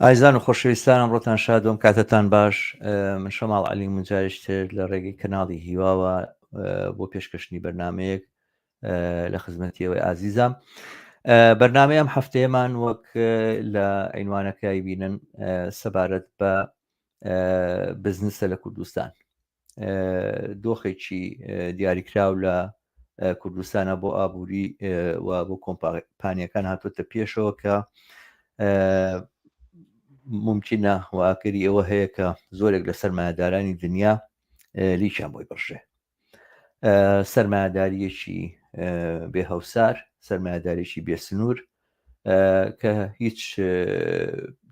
ئازیزان و خۆشەویستان ئەمڕۆتان شاد و ئەم کاتەتان باش من شەماڵ عەلی من جارێکی تر لە ڕێگەی کەناڵی هیواوە بۆ پێشکەشنی بەرنمەیەک لە خزمەتی ئەوەی ئازیزام بەرنمەی ئەم هەفتەیەمان وەک لە عینوانەکەی بینن سەبارەت بە بزنسە لە کوردستان دۆخێکی دیاریکراو لە کوردستانە بۆ ئابووری و بۆ کۆمپانیەکان هاتوۆتە پێشەوە کە ممکنە واکەری ئەوە هەیە کە زۆرێک لە سەرمایەدارانی دنیا لیکیان بۆی بڕژێ سەرمایەداریەکی بێ هەوسار سەرمایەدارێکی بێسنوور کە هیچ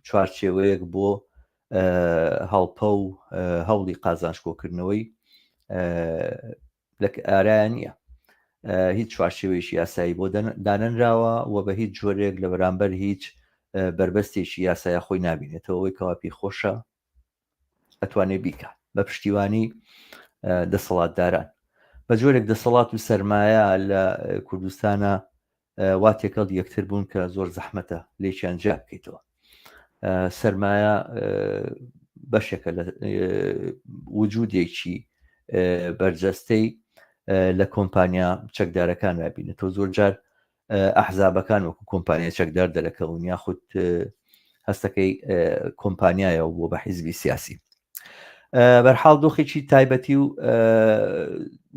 چوارچێوەیەک بۆ هەڵپە و هەوڵی قازانج کۆکردنەوەی لە ئارایان نییە هیچ چوارچێوەیەکی یاسایی بۆ دانەنراوە و بە هیچ جۆرێک لە بەرامبەر هیچ بربەستێکی یاسایە خۆی نبینێتەوە ئەوەی کەوا پێی خۆشە ئەتوانێ بیکە بە پشتیوانی دەسەڵاتداران بە جۆرێک دەسەڵات و سەرمایە لە کوردستانە وا تێکەڵ یەکتر بوون کە زۆر زەحمەتە لێکیان جیا بکەیتەوە سەرمایە بەشێکە لە وجودێکی بەرجەستەی لە کۆمپانیا چەکدارەکان نبینێتەوە زۆر جار ئەحزابەکان وەکو کۆمپانیا چەکدار دەرەکەون یاخود هەستەکەی کۆمپانیایە و بۆ بە حیزبی سیاسی بەرحاڵ دۆخێکی تایبەتی و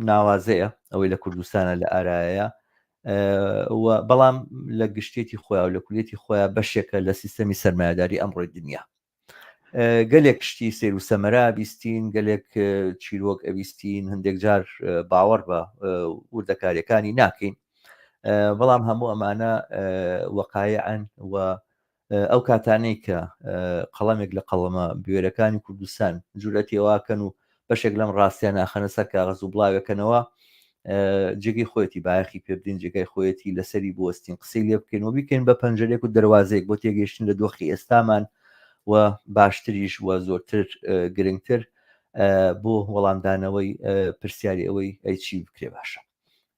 ناوازەیە ئەوەی لە کوردستانە لە ئارایە و بەڵام لە گشتێتی خۆیان و لە کولێتی خۆیان بەشێکە لە سیستەمی سەرمایەداری ئەمڕۆی دنیا گەلێک شتی سیر و سەمەرا بیستین گەلێک چیرۆک ئەویستین هەندێک جار باوەڕ بە وردەکاریەکانی ناکەین بەڵام هەموو ئەمانە وەقایعن و ئەو کاتانەی کە قەڵەمێک لە قەڵەمە بوێرەکانی کوردستان جورئەتی ئەوە کەن و بەشێک لەم ڕاستیان ئاخەنە سەر کاغەز و بڵاوێکەنەوە جێگەی خۆیەتی بایەخی پێ بدەین جێگای خۆیەتی لەسەری بوەستین قسەی لێ بکەین و بیکەین بە پەنجەرێک و دەروازەیەک بۆ تێگەیشتن لە دۆخی ئێستامان و باشتریش و زۆرتر گرنگتر بۆ وەڵامدانەوەی پرسیاری ئەوەی ئەی چی بکرێ باشە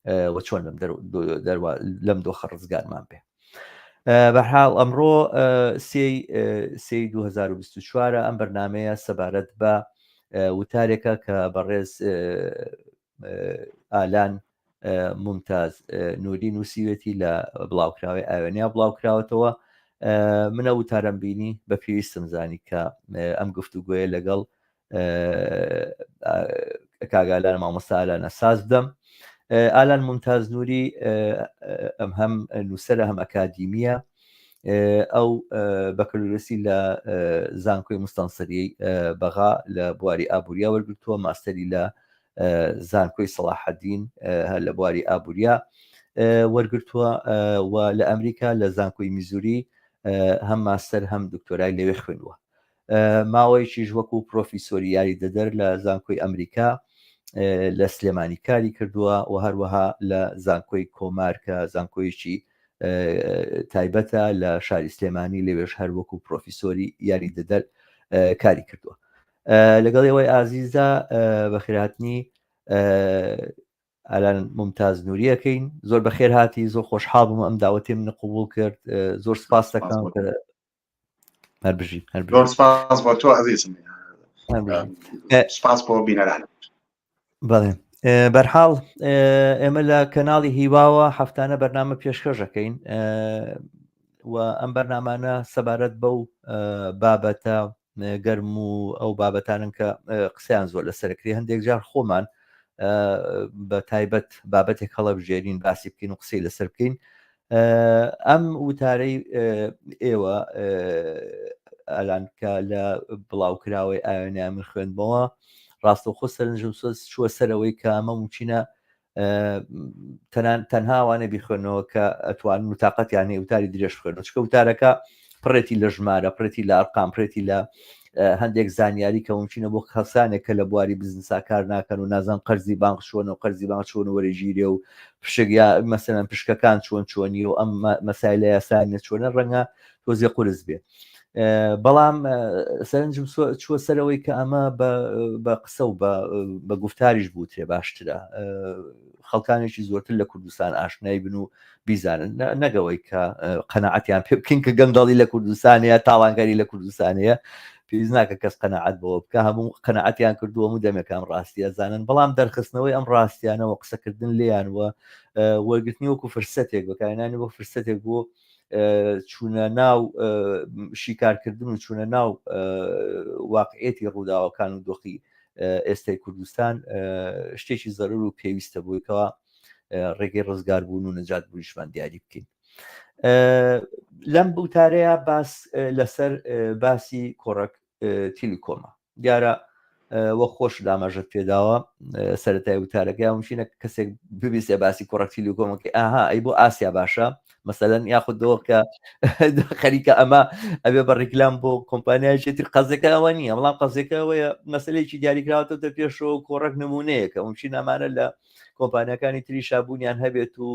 و چۆن لەم لەم دۆخە ڕزگارمان بێ بەرحاڵ ئەمڕۆ سێ 2024 ئەم بەرنمەیە سەبارەت بە وتارێکە کە بەڕێز ئالان ممتاز نوری نووسیوێتی لە بڵاوکراوی ئاوێنیا بڵاوکراوەتەوە منە وتارم بینی بە پێویستم زانی کە ئەم گفتوگوۆیە لەگەڵ کاک ئالان مامۆستا ئالانە ساز بدەم ئالان ممتاز نوری ئەم هەم نووسرە هەم ئەکادیمیە ئەو بەکەلورسی لە زانکۆی مستەنسەری بەغا لە بواری ئابووریا وەرگتووە ماستەری لە زانکۆی سەڵاحەدین هەر لە بواری ئابووریا وەرگتووە و لە ئەمریکا لە زانکۆی میزوری هەم ماستەر هەم دکتۆرای لەوێ خوێندووە ماوەیەکیش وەکو پرۆفیسۆری یاریدەدەر لە زانکۆی ئەمریکا لە سلێمانی کاری کردووە و هەروەها لە زانکۆی کۆمار کە زانکۆیەکی تایبەتە لە شاری سلێمانی لەوێش هەر وەکو پرۆفیسۆری یاریدەدەر کاری کردووە لەگەڵ ئێوەی ئازیزدا بەخێرهاتنی ئالان ممتاز نوریەکەین زۆر بەخێر هاتی زۆر خۆشحاڵ بووم ئەم داوەتی من قوبول کرد زۆر سپاس دەکەم هەر بژی هەر زۆر سپاس بۆ تۆ ئەزیزم سپاس بۆ بینەران بەڵێ بەرحاڵ ئێمە لە کەناڵی هیواوە هەفتانە بەرنامە پێشکەشەکەین و ئەم بەرنامانە سەبارەت بەو بابەتە گەرم و ئەو بابەتانن کە قسەیان زۆر لەسەرکری هەندێک جار خۆمان بە تایبەت بابەتێک هەڵەبژێرین باسی بکەین و قسەی لەسەر بکەین ئەم وتارەی ئێوە ئالان کە لە بڵاوکراوەی ئاوێنە من خوێندمەوە ڕاستەوخۆ سەرنجم سۆز چووە سەرەوەی کە ئەمە موچینە تەنها ئەوانە بیخوێنەوە کە ئەتوانن و تااقەتیان هەیە وتاری درێژ خوێنەوە چکە وتارەکە پڕێتی لە ژمارە پڕێتی لە ئەرقام پڕێتی لە هەندێک زانیاری کە ممکنە بۆ کەسانێک کە لە بواری بزنسا کار ناکەن و نازان قەرزی بانق چۆنە و قەرزی بانق چۆن وەرەگیرێ و پشک یا مەسەلەن پشکەکان چۆن چۆنی و ئەم مەسایلە یاسایانە چۆنە ڕەنگە تۆزێ قورس بێ. بەڵام سەرنجم چووە سەرەوەی کە ئەمە بە قسە و بە گفتاریش بوترێ باشترە خەڵکانێکی زۆرتر لە کوردستان ئاشنای بن و بیزانن نەگەوەی کە قەنەعەتیان پێ بکەین کە گەندەڵی لە کوردستانەیە تاوانکاری لە کوردستانەیە پێویست ناکە کەس قەنەعەت بەوە بکە هەموو قەنەعەتیان کردووە هەموو دەمێکان ڕاستیە زانن بەڵام دەرخستنەوەی ئەم ڕاستیانەوە قسەکردن لێیان وە وەرگرتنی وەکو فرسەتێک بەکارهێنانی وەک فرسەتێک بۆ چوونە ناو شیکارکردن و چوونە ناو واقعەتی ڕووداوەکان و دۆخی ئێستای کوردستان شتێکی زەرور و پێویستە بوویکەوە ڕێگەی ڕزگاربوون و نەجات بوونیشمان دیاری بکەین لەم بوتارەیە باس لەسەر باسی کۆڕەک تیلیکۆمە دیارە وەک خۆش ئاماژەت پێداوە سەرەتای وتارەکە مشینە کەسێک ببیسێ باسی کۆڕەک تیلیکۆمەکەی ئاها ئەی بۆ ئاسیا باشە مەسەلەن یاخود دۆکە خەریکە ئەمە ئەبێ بە ڕیکلام بۆ کۆمپانیایکی تر قەزەکە ئەوە نییە بەڵام قەزەکە ئەوەیە مەسلەیەکی دیاریکراوەتە پێشەوە کۆڕەک نمونەیەکە ممکن ئەمانە لە کۆمپانیاکانی تریشا بوونیان هەبێت و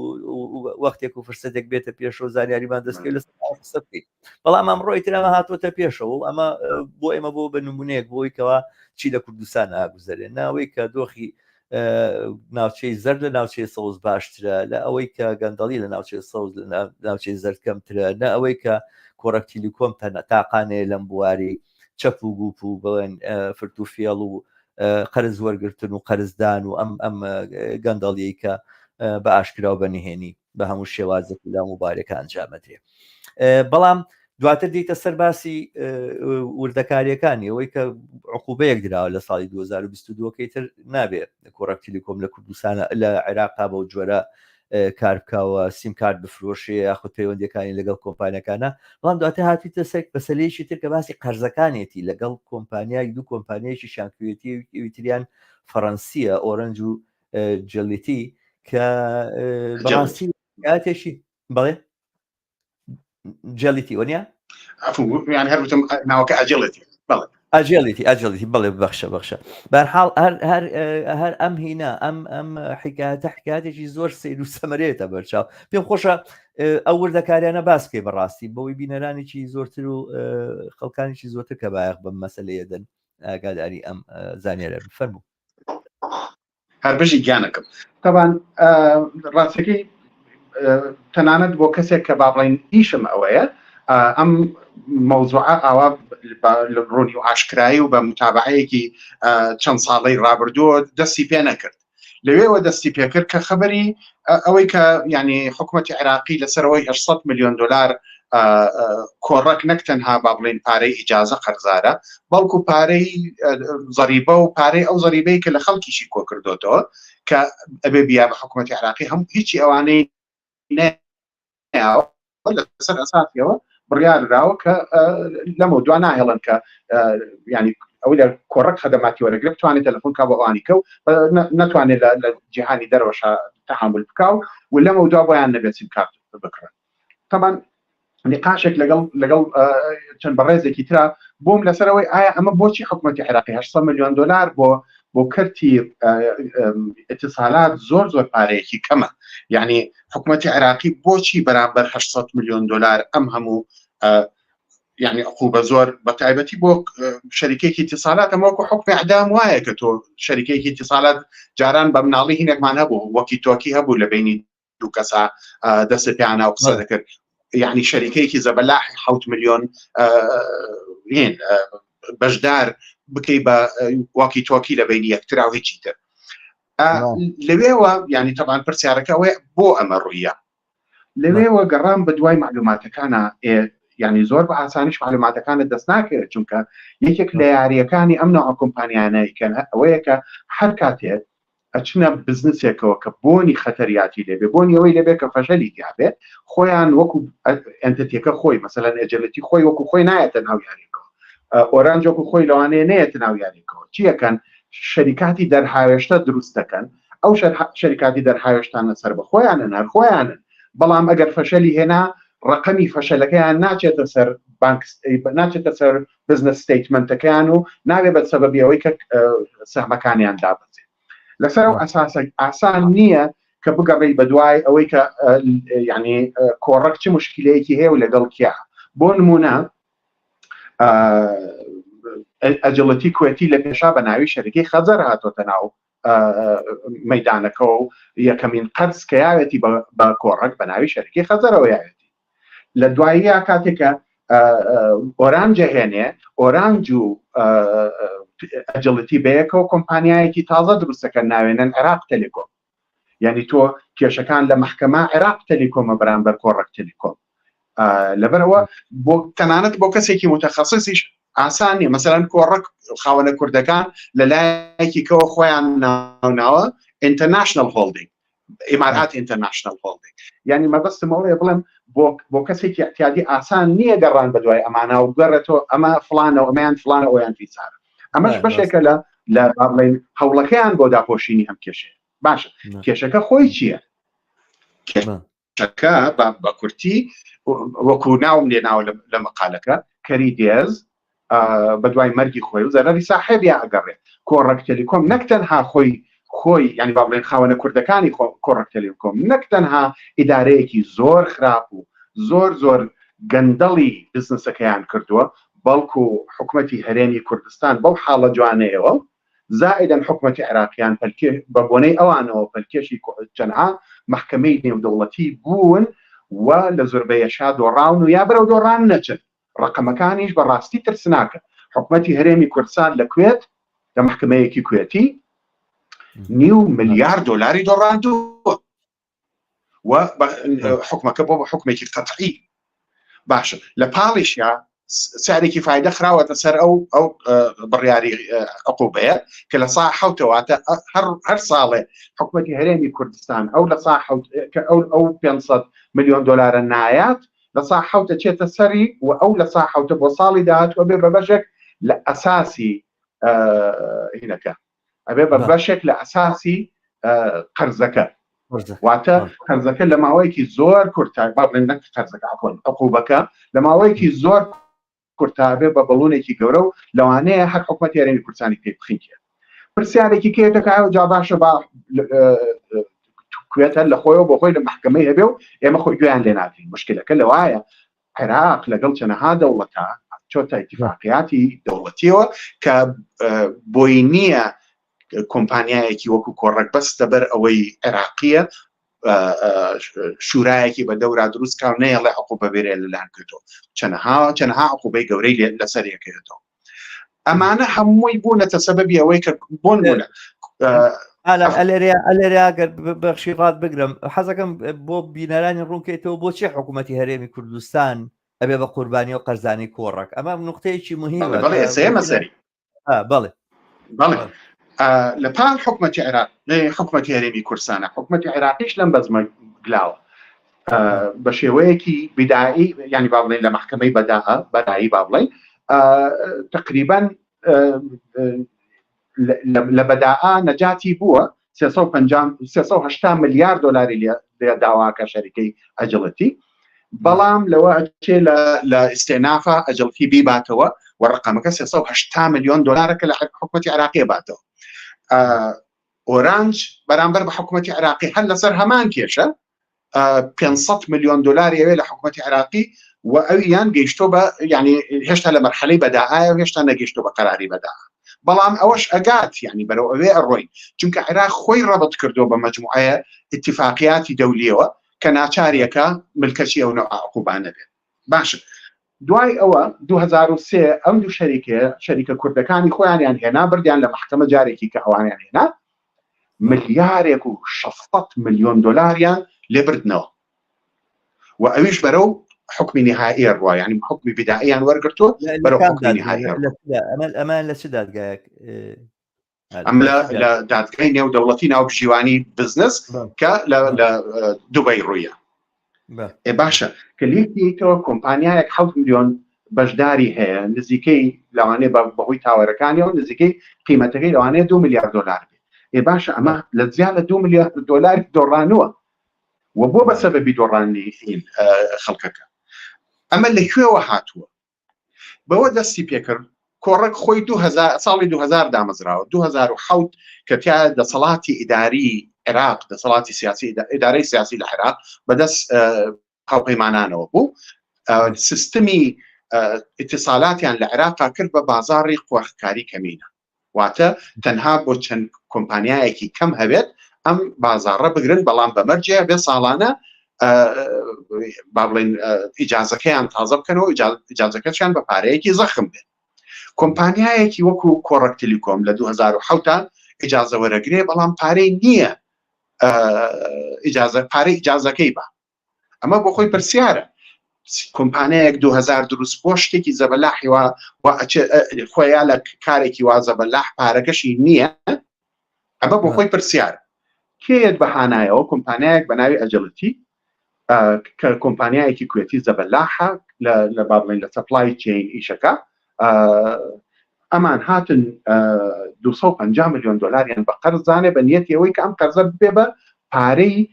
وەختێک و فرسەتێک بێتە پێشەوە زانیاریمان دەستکەوت لەسەر قسە بکەین بەڵام ئەمڕۆ ئیتر ئەمە هاتووەتە پێشەوە و ئەمە بۆ ئێمە بۆ بە نمونەیەک بۆی کەوا چی لە کوردستان ئاگوزەرێ ناوەی کە دۆخی ناوچەی زەرد لە ناوچەی سەوز باشترە لە ئەوەی کە گەندەڵی لە ناوچەی سەوز لە ناوچەی زەرد کەمترە نە ئەوەی کە کۆڕەک تیلیکۆم تاقانەیە لەم بواری چەپ و گوپ و بڵێن فرت و فێڵ و قەرز وەرگتن و قەرزدان و ئەم ئەم گەندەڵیەی کە بە ئاشکرا و بە نهێنی بە هەموو شێوازێک لە موبارەکە ئەنجامەدرێ بەڵام دواتر دیتە سەر باسی وردەکاریەکانی ئەوەی کە عقوبەیەک دراوە لە ساڵی 2022 تر نابێ کۆڕەک تیلیکۆم لە کوردستان لە عێراقا بەو جۆرە کار بکاوە سیم کارت بفرۆشێ یاخود پەیوەندیەکانی لەگەڵ کۆمپانیەکانە بەڵام دواتر هاتیتە سەر مەسەلەیەکی تر کە باسی قەرزەکانێتی لەگەڵ کۆمپانیای دوو کۆمپانیایکی شانکوێتی ئەوی تریان فەڕەنسیە ئۆرنج و جلیتی کە بەڕاستی کاتێکی بەڵێ جێلیتی وەنیە یان هەر وتم ناوەکە ئەجێڵێتی بەڵێ ئەجێڵیتی ئەجێڵیتی بەڵێ بەخشە بەخشە بەرحاڵ هەر هەر هەر ئەم هینا ئەم ئەم حکایەتە حکایەتێکی زۆر سیر و سەمەرێتە بەرچاو پێم خۆشە ئەو وردەکاریانە باس بکەی بەڕاستی بەوەی بینەرانێکی زۆرتر و خەڵکانێکی زۆرتر کە بایەخ بەم مەسلەیە دەن ئاگاداری ئەم زانیارە فەرموو هەر بژی گیانەکەم تەبان ڕاستەکەی تەنانەت بۆ کەسێک کە با بڵین ئیشم ئەوەیە ئەم مەوزوعە ئاوا لە ڕوونی و ئاشکرایی و بە متابعەیەکی چەند ساڵەی ڕابردووە دەستی پێ نەکرد لەوێوە دەستی پێکرد کە خەبەری ئەوەی کە ینی حکوومەتتی عراقی لەسەرەوەی 800 میلیۆن دلار کۆڕەک نەک تەنها با بڵێین پارەی ئیجازە قەرزارە بەڵکو پارەی زەریبە و پارەی ئەو زەریبەی کە لە خەڵکیشی کۆ کردوتەوە کە ئەبێ بیا بە حکوومەتتی عراقی هەم هیچی ئەوانەی لەسەر ئەساسیەوە بڕیارداوە کە لەمە دوا ناهێڵن کە ینی ئەو لە کۆڕەک خەدەماتی وەرەگرێت بتوانێت تەلەفۆن کا بۆ ئەوانی کە و نەتوانێت لە جیهانی دەرەوەشە تەحامل بکا و لەمە دوا بۆیان نەبێت سیم کارت بکڕن تەمان نقاشێک لەگەڵ لەگەڵ چەند بەڕێزێکی ترا بۆم لەسەرەوەی ئایا ئەمە بۆچی حکوومەتتی عراقی 800 میلیۆن دلار بۆ بۆ کەرتی اتصالات زۆر زۆر پارەیەکی کەمە یعنی حکوومەتتی عراقی بۆچی بەرامبەر 800 میلیۆن دلار ئەم هەموو یعنی عقوبە زۆر بە تایبەتی بۆ شەریکێکی اتصالات ئەمە وەکو حکمی ئەدام وایە کە تۆ شەریکێکی اتصالات جاران بە مناڵی هینێکمان هەبوو وەکی تۆکی هەبوو لە بینی دوو کەسا دەست پێیانە و قسە دەکرد یعنی شەریکەیەکی زەبەلاحی حوت میلیۆن هێن بەشدار بکەی بە واکی تۆکی لە بینی یەکترا و هیچی تر لەوێوە ینی تەبان پرسیارەکە ئەوەیە بۆ ئەمە ڕوویە لەوێوە گەڕام بە دوای معلوماتەکانە ینی زۆر بە ئاسانیش معلوماتەکانت دەست ناکەوێت چونکە یەکێک لە یاریەکانی ئەم ناوە کۆمپانیانەیکەن ئەوەیە کە هەر کاتێک ئەچنە بزنسێکەوە کە بۆنی خەتەریاتی لێبێ بۆنی ئەوەی لێبێ کە فەشەلی تیابێ خۆیان وەکو entity ەکە خۆی مەسەلەن ئەجێلتی خۆی وەکو خۆی نایەتە ناو یاریەکەوە ئۆرانج وەکو خۆی لەوانەیە نەیەتە ناو یاریەکەوە چیەکەن شەریکاتی دەرهاوێشتە دروست دەکەن ئەو شەریکاتی دەرهاوێشتانە سەر بە خۆیانن هەر خۆیانن بەڵام ئەگەر فەشەلی هێنا ڕقەمی فەشەلەکەیان ناچێتە سەر بانک ناچێتە سەر بزنس statement ەکەیان و نابێ بە سەبەبی ئەوەی کە سەهمەکانیان دابەزێت لەسەر ئەو ئەساسە ئاسان نییە کە بگەڕێی بەدوای ئەوەی کە یعنی کۆڕەک چ مشکلەیەکی هەیە و لەگەڵ کیا بۆ نمونە ئەجڵەتی کوێتی لە پێشا بە ناوی شەریکەی خەزەر هاتۆتە ناو مەدانەکەەوە و یەکەمین قەرز کە یاوێتی بە کۆڕەک بە ناوی شەریکەی خەزەرەوە یاوێتی لە دواییە کاتێکە ئۆرانجە هێنێ ئۆرانج و ئەجڵەتی بەیەکەوە کۆمپانیایەکی تازە دروستەکە ناوێنن عێراق تەلێکۆم یعنی تۆ کێشەکان لە محکەمە عێراق تەلیکۆمە بەرامبەر کۆڕەک تەلیکۆم لەبەرەوە بۆ تەنانەت بۆ کەسێکی متەخصصیش ئاسان نیە مەسەلەن کۆڕەک خاوەنە کوردەکان لە لایەکی کەوە خۆیان ناوناوە ئینتەرناشنەڵ هۆڵدینگ ئیمارات ئینتەرناشنەڵ هۆڵدینگ یعنی مەبەستم ئەوەیە بڵێم بۆ بۆ کەسێکی اعتیادی ئاسان نییە گەڕان بە دوای ئەمانە و گەڕێتەوە ئەمە فلانە و ئەمەیان فلانە ئەویان فیسارە ئەمەش بەشێکە لە لە با بڵێین هەوڵەکەیان بۆ داپۆشینی ئەم کێشەیە باشە کێشەکە خۆی چییە؟ کێشەکە بە کورتی وەکو ناوم لێناوە لە مەقالەکە کەری دێز بە دوای مەرگی خۆی و زەرەری ساحێبیا ئەگەڕێ کۆڕەک تەلیکۆم نەک تەنها خۆی خۆی ینی با بڵێن خاوەنە کوردەکانی کۆڕەک تەلیکۆم نەک تەنها ئیدارەیەکی زۆر خراپ و زۆر زۆر گەندەڵی بزنسەکەیان کردووە بەڵکو حکومەتی هەرێمی کوردستان بەو حاڵە جوانەیەوە زائیدەن حکومەتی عێراقیان پەلکێ بە بۆنەی ئەوانەوە پەلکێشی چەنها مەحکەمەی نێودەوڵەتی بوون و لە زۆربەیەشا دۆڕاون و یا بەرەو دۆڕان نەچن ڕەقەمەکانیش بە ڕاستی ترسناکە حکومەتی هەرێمی کوردستان لە کوێت لە مەحکەمەیەکی کوێتی نیو ملیار دۆلاری دۆڕاندووە و حکومەکە بۆ بە حکومێکی قەتعی باشە لە پاڵیشیا سعرێکی فایدە خراوەتە سەر ئەو ئەو بڕیاری عقوبەیە کە لە سا حوتەواتە هەر هەر ساڵێ حکوومەتی هەرێمی کوردستان ئەو لە سا کە ئەو ئەو 500 میلیۆن دلارە نایات لە سا حوتە چێتە سەری و ئەو لە سا حوتە بۆ ساڵی داهاتوە بێ بە بەشێک لە ئەساسی هینەکە ئەبێ بە بەشێک لە ئەساسی قەرزەکە واتە قەرزەکە لە ماوەیەکی زۆر کورتا با بڵێن نەک قەرزەکە عفوەن عقوبەکە لە ماوەیەکی زۆر کورتا بێ بە بەڵونێکی گەورە و لەوانەیە هەر حکومەتی هەرێمی کوردستانی پێ بخینکێ پرسیارێکی کێتە کایەوە جا باشە با کوێتە لە خۆیەوە بۆ خۆی لە محکمەی هەبێ و ئێمە خۆی گوێیان لێ نادرین مشکلەکە لەوایە عێراق لەگەڵ چەنەها دەوڵەتە چۆتە ئیتیفاقیاتی دەوڵەتیەوە کە بۆی نییە کۆمپانیایەکی وەکو کۆڕەک بەس لەبەر ئەوەی عێراقیە شورایەکی بە دەورا دروست کا و نەیەڵێ عقوبە بێرێ لەلایەن کردەوە چەنەها چەنەها عقوبەی گەورەی لەسەر یەکەوێتەوە ئەمانە هەمووی بوونەتە سەبەبی ئەوەی کە بۆن بوونە ئەلێرە گەر بەخشی ڕات بگرم حەزەکەم بۆ بینەرانی ڕوونکەیتەوە بۆچی حکوومەتی هەرێمی کوردستان ئەبێ بە قوربانی و قەرزانی کۆڕەک ئەمە نقطەیەکی مهمە مەسەری بەڵێ بەڵێ لە پاڵ حکومەتی عێراق حکومەتی هەرێمی کوردستانە حکومەتی عێراقیش لەم بەزمە گلاوە بە شێوەیەکی بدایی ینی با بڵێن لە محکمەی بەداها بەدایی با بڵێن تقریبا لە بەداء نەجاتی بووە 380 ملیار دلاری لێ داواکە شەریکەی ئەجڵەتی بەڵام لەوە ئەچێ لە ئیسێنافە ئەجڵتی بیباتەوە و ڕقەمەکە 380 میلیۆن دلارەکە لە حکوومەتی عراقی باتەوە ئۆرانج بەرامبەر بە حکوومەتی عراقی هەر لەسەر هەمان کێشە 500 میلیۆن دلاری ئەوێ لە حکوومەتی عراقی و ئەویان گەیشتۆ بە ینی هێشتا لە مەرحەلەی بەداایە و هێشتا نەگەیشتۆ بە قەراری بەدا بەڵام ئەوەش ئەگات ینی بەرەو ئەوێ ئەڕۆین چونکە عێراق خۆی ڕەبت کردو بە مجموعەیە اتفاقیاتی دەولیەوە کە ناچاریەکە ملکەچی ئەو نەوع عقوبانە بێت باشە دوای ئەوە 2003 ئەم دوو شەریکەیە شەریکە کوردەکانی خۆیانیان هێنا بردیان لە مەحکەمە جارێکی کە ئەوانیان هێنا ملیارێک و 600 میلیۆن دۆلاریان لێ بردنەوە و ئەویش بەرەو حکمی نهایی ڕوا یعنی حکمی بدائیان وەرگرتووە بەرەو حکمی نهایی ئەمە لە چ دادگایەک ئەم لە دادگای نێودەوڵەتی ناوبژیوانی بزنس کە لە دوبەی ڕوویە ئێ باشە کە لێکیتەوە کۆمپانیایەک 6 میلیۆن بەشداری هەیە نزیکەی لەوانەیە بەهۆی تاوەرەکانیەوە نزیکەی قیمەتەکەی لەوانەیە 2 میلیارد دلار بێت ئێ باشە ئەمە لە زیاد لە 2 میلیارد دلار دۆڕانووە و بۆ بە سەبەبی دۆڕانی خەڵکەکە ئەمە لە کوێوە هاتووە بەوە دەستی پێکرد کۆڕەک خۆی 2000 ساڵی 2000 دامەزراوە 2007 کە تیا دەسەڵاتی ئیداری عێراق دەسەڵاتی سیاسی ئیدارەی سیاسی لە عێراق بەدەست هاوپەیمانانەوە بوو سیستمی ئیتیسالاتیان لە عێراقا کرد بە بازاڕی قۆرخکاری کەمینە واتە تەنها بۆ چەند کۆمپانیایەکی کەم هەبێت ئەم بازاڕە بگرن بەڵام بە مەرجێ بێ ساڵانە با بڵێن ئیجازەکەیان تازە بکەنەوە ئیجازەکەشیان بە پارەیەکی زەخم بێت کۆمپانیایەکی وەکو کۆڕەک تەلیکۆم لە 2007 ئیجازە وەرەگرێ بەڵام پارەی نییە ئیجازە پارەی ئیجازەکەی بە ئەمە بۆ خۆی پرسیارە کۆمپانیایەک 2000 دروست بۆ شتێکی زەبەلاحی وا خۆیان لە کارێکی وا زەبەلاح پارەکەشی نییە ئەمە بۆ خۆی پرسیار کێت بە هانایەوە کۆمپانیایەک بە ناوی Agility کە کۆمپانیایەکی کوێتی زەبەلاحە لە با بڵێن لە supply chain ئیشەکە ئەمان هاتن 250 میلیۆن دلاریان بە قەرزانێ بە نیەتی ئەوەی کە ئەم قەرزە ببێ بە پارەی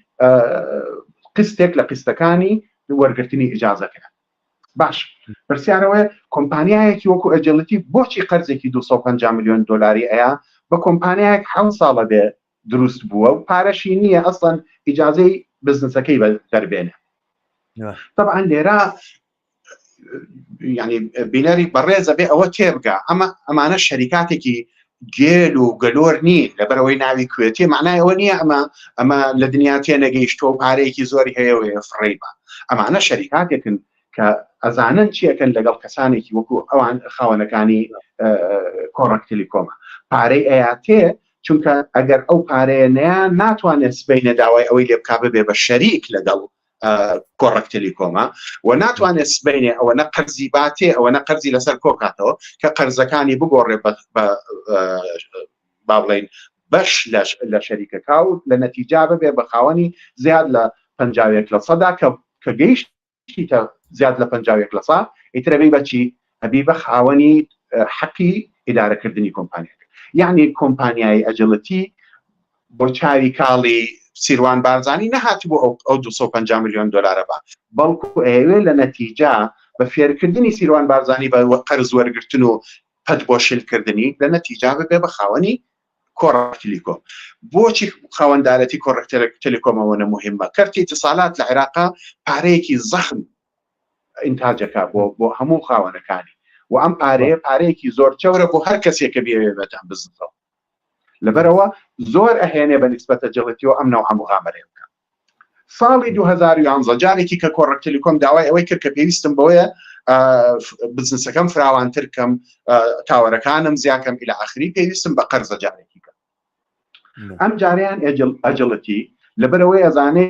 قستێک لە قستەکانی وەرگرتنی ئیجازەکە باش پرسیارەوەی کۆمپانیایەکی وەکو Agility بۆچی قەرزێکی 250 میلیۆن دلاری ئەیا بە کۆمپانیایەک حەوت ساڵە بێ دروست بووە و پارەشی نییە ئەسڵەن ئیجازەی بزنسەکەی بە دەربێنێ طبعا لێرە ینی بینەری بەڕێزە بێ ئەوە تێبگا ئەمە ئەمانە شەریکاتێکی گێل و گەلۆر نین لەبەرەوەی ناوی کوێتی معنای ئەوە نییە ئەمە ئەمە لە دنیا تێنەگەیشتووە و پارەیەکی زۆری هەیە و فڕێی بە ئەمانە شەریکاتێکن کە ئەزانن چیەکەن لەگەڵ کەسانێکی وەکو ئەوان خاوەنەکانی کۆڕەک تەلیکۆمە پارەی ئەیاتێ چونکە ئەگەر ئەو پارەیە نەیان ناتوانێت سبینە داوای ئەوەی لێ بک ببێ بە شەریک لەگەڵ کۆڕەک تەلیکۆمە و ناتوانێت سبینێ ئەوە نە قەرزی باتێ ئەوە نە قەرزی لەسەر کۆکاتەوە کە قەرزەکانی بگۆڕێ بە با بڵین بەش لە شەریکەکە و لە نەتیجا ببێ بە خاوەنی زیاد لە 51 لە سەدا کە کە گەیشت شتیتە زیاد لە 51 لە سا ئیتر ئەبی بەچی ئەبی بە خاوەنی حەقی ئیدارەکردنی کۆمپانیاکە یعنی کۆمپانیای Agility بۆ چاوی کاڵی سیروان بارزانی نەهاتبوو ئەو ئەو 250 میلیۆن دلارە بە بەڵکو ئەیەوێ لە نەتیجا بە فێرکردنی سیروان بارزانی بە قەرز وەرگرتن و پەت بۆ شلکردنی لە نەتیجا ببێ بە خاوەنی کۆڕەک تلیکۆم بۆچی خاوەندارەتی کۆڕەک تەلەکۆمەوە نە مهمە کەرتی اتصالات لە عێراقا پارەیەکی زەخم ئینتاجەکە بۆ بۆ هەموو خاوەنەکانی و ئەم پارەیە پارەیەکی زۆر چەورە بۆ هەر کەسێک کە بێوێ بێت ئەم بزنسەوە لەبەرەوە زۆر ئەهێنێ بە نیسبەتە جڵەتیەوە ئەم نەوعە مغامەرەیە بکە ساڵی 2011 جارێکی کە کۆڕەک تەلیکۆم داوای ئەوەی کرد کە پێویستم بەوەیە بزنسەکەم فراوانتر کەم تاوەرەکانم زیاکەم ئیلە ئاخری پێویستم بە قەرزە جارێکی کە ئەم جاریان Agility لەبەرەوەی ئەزانێ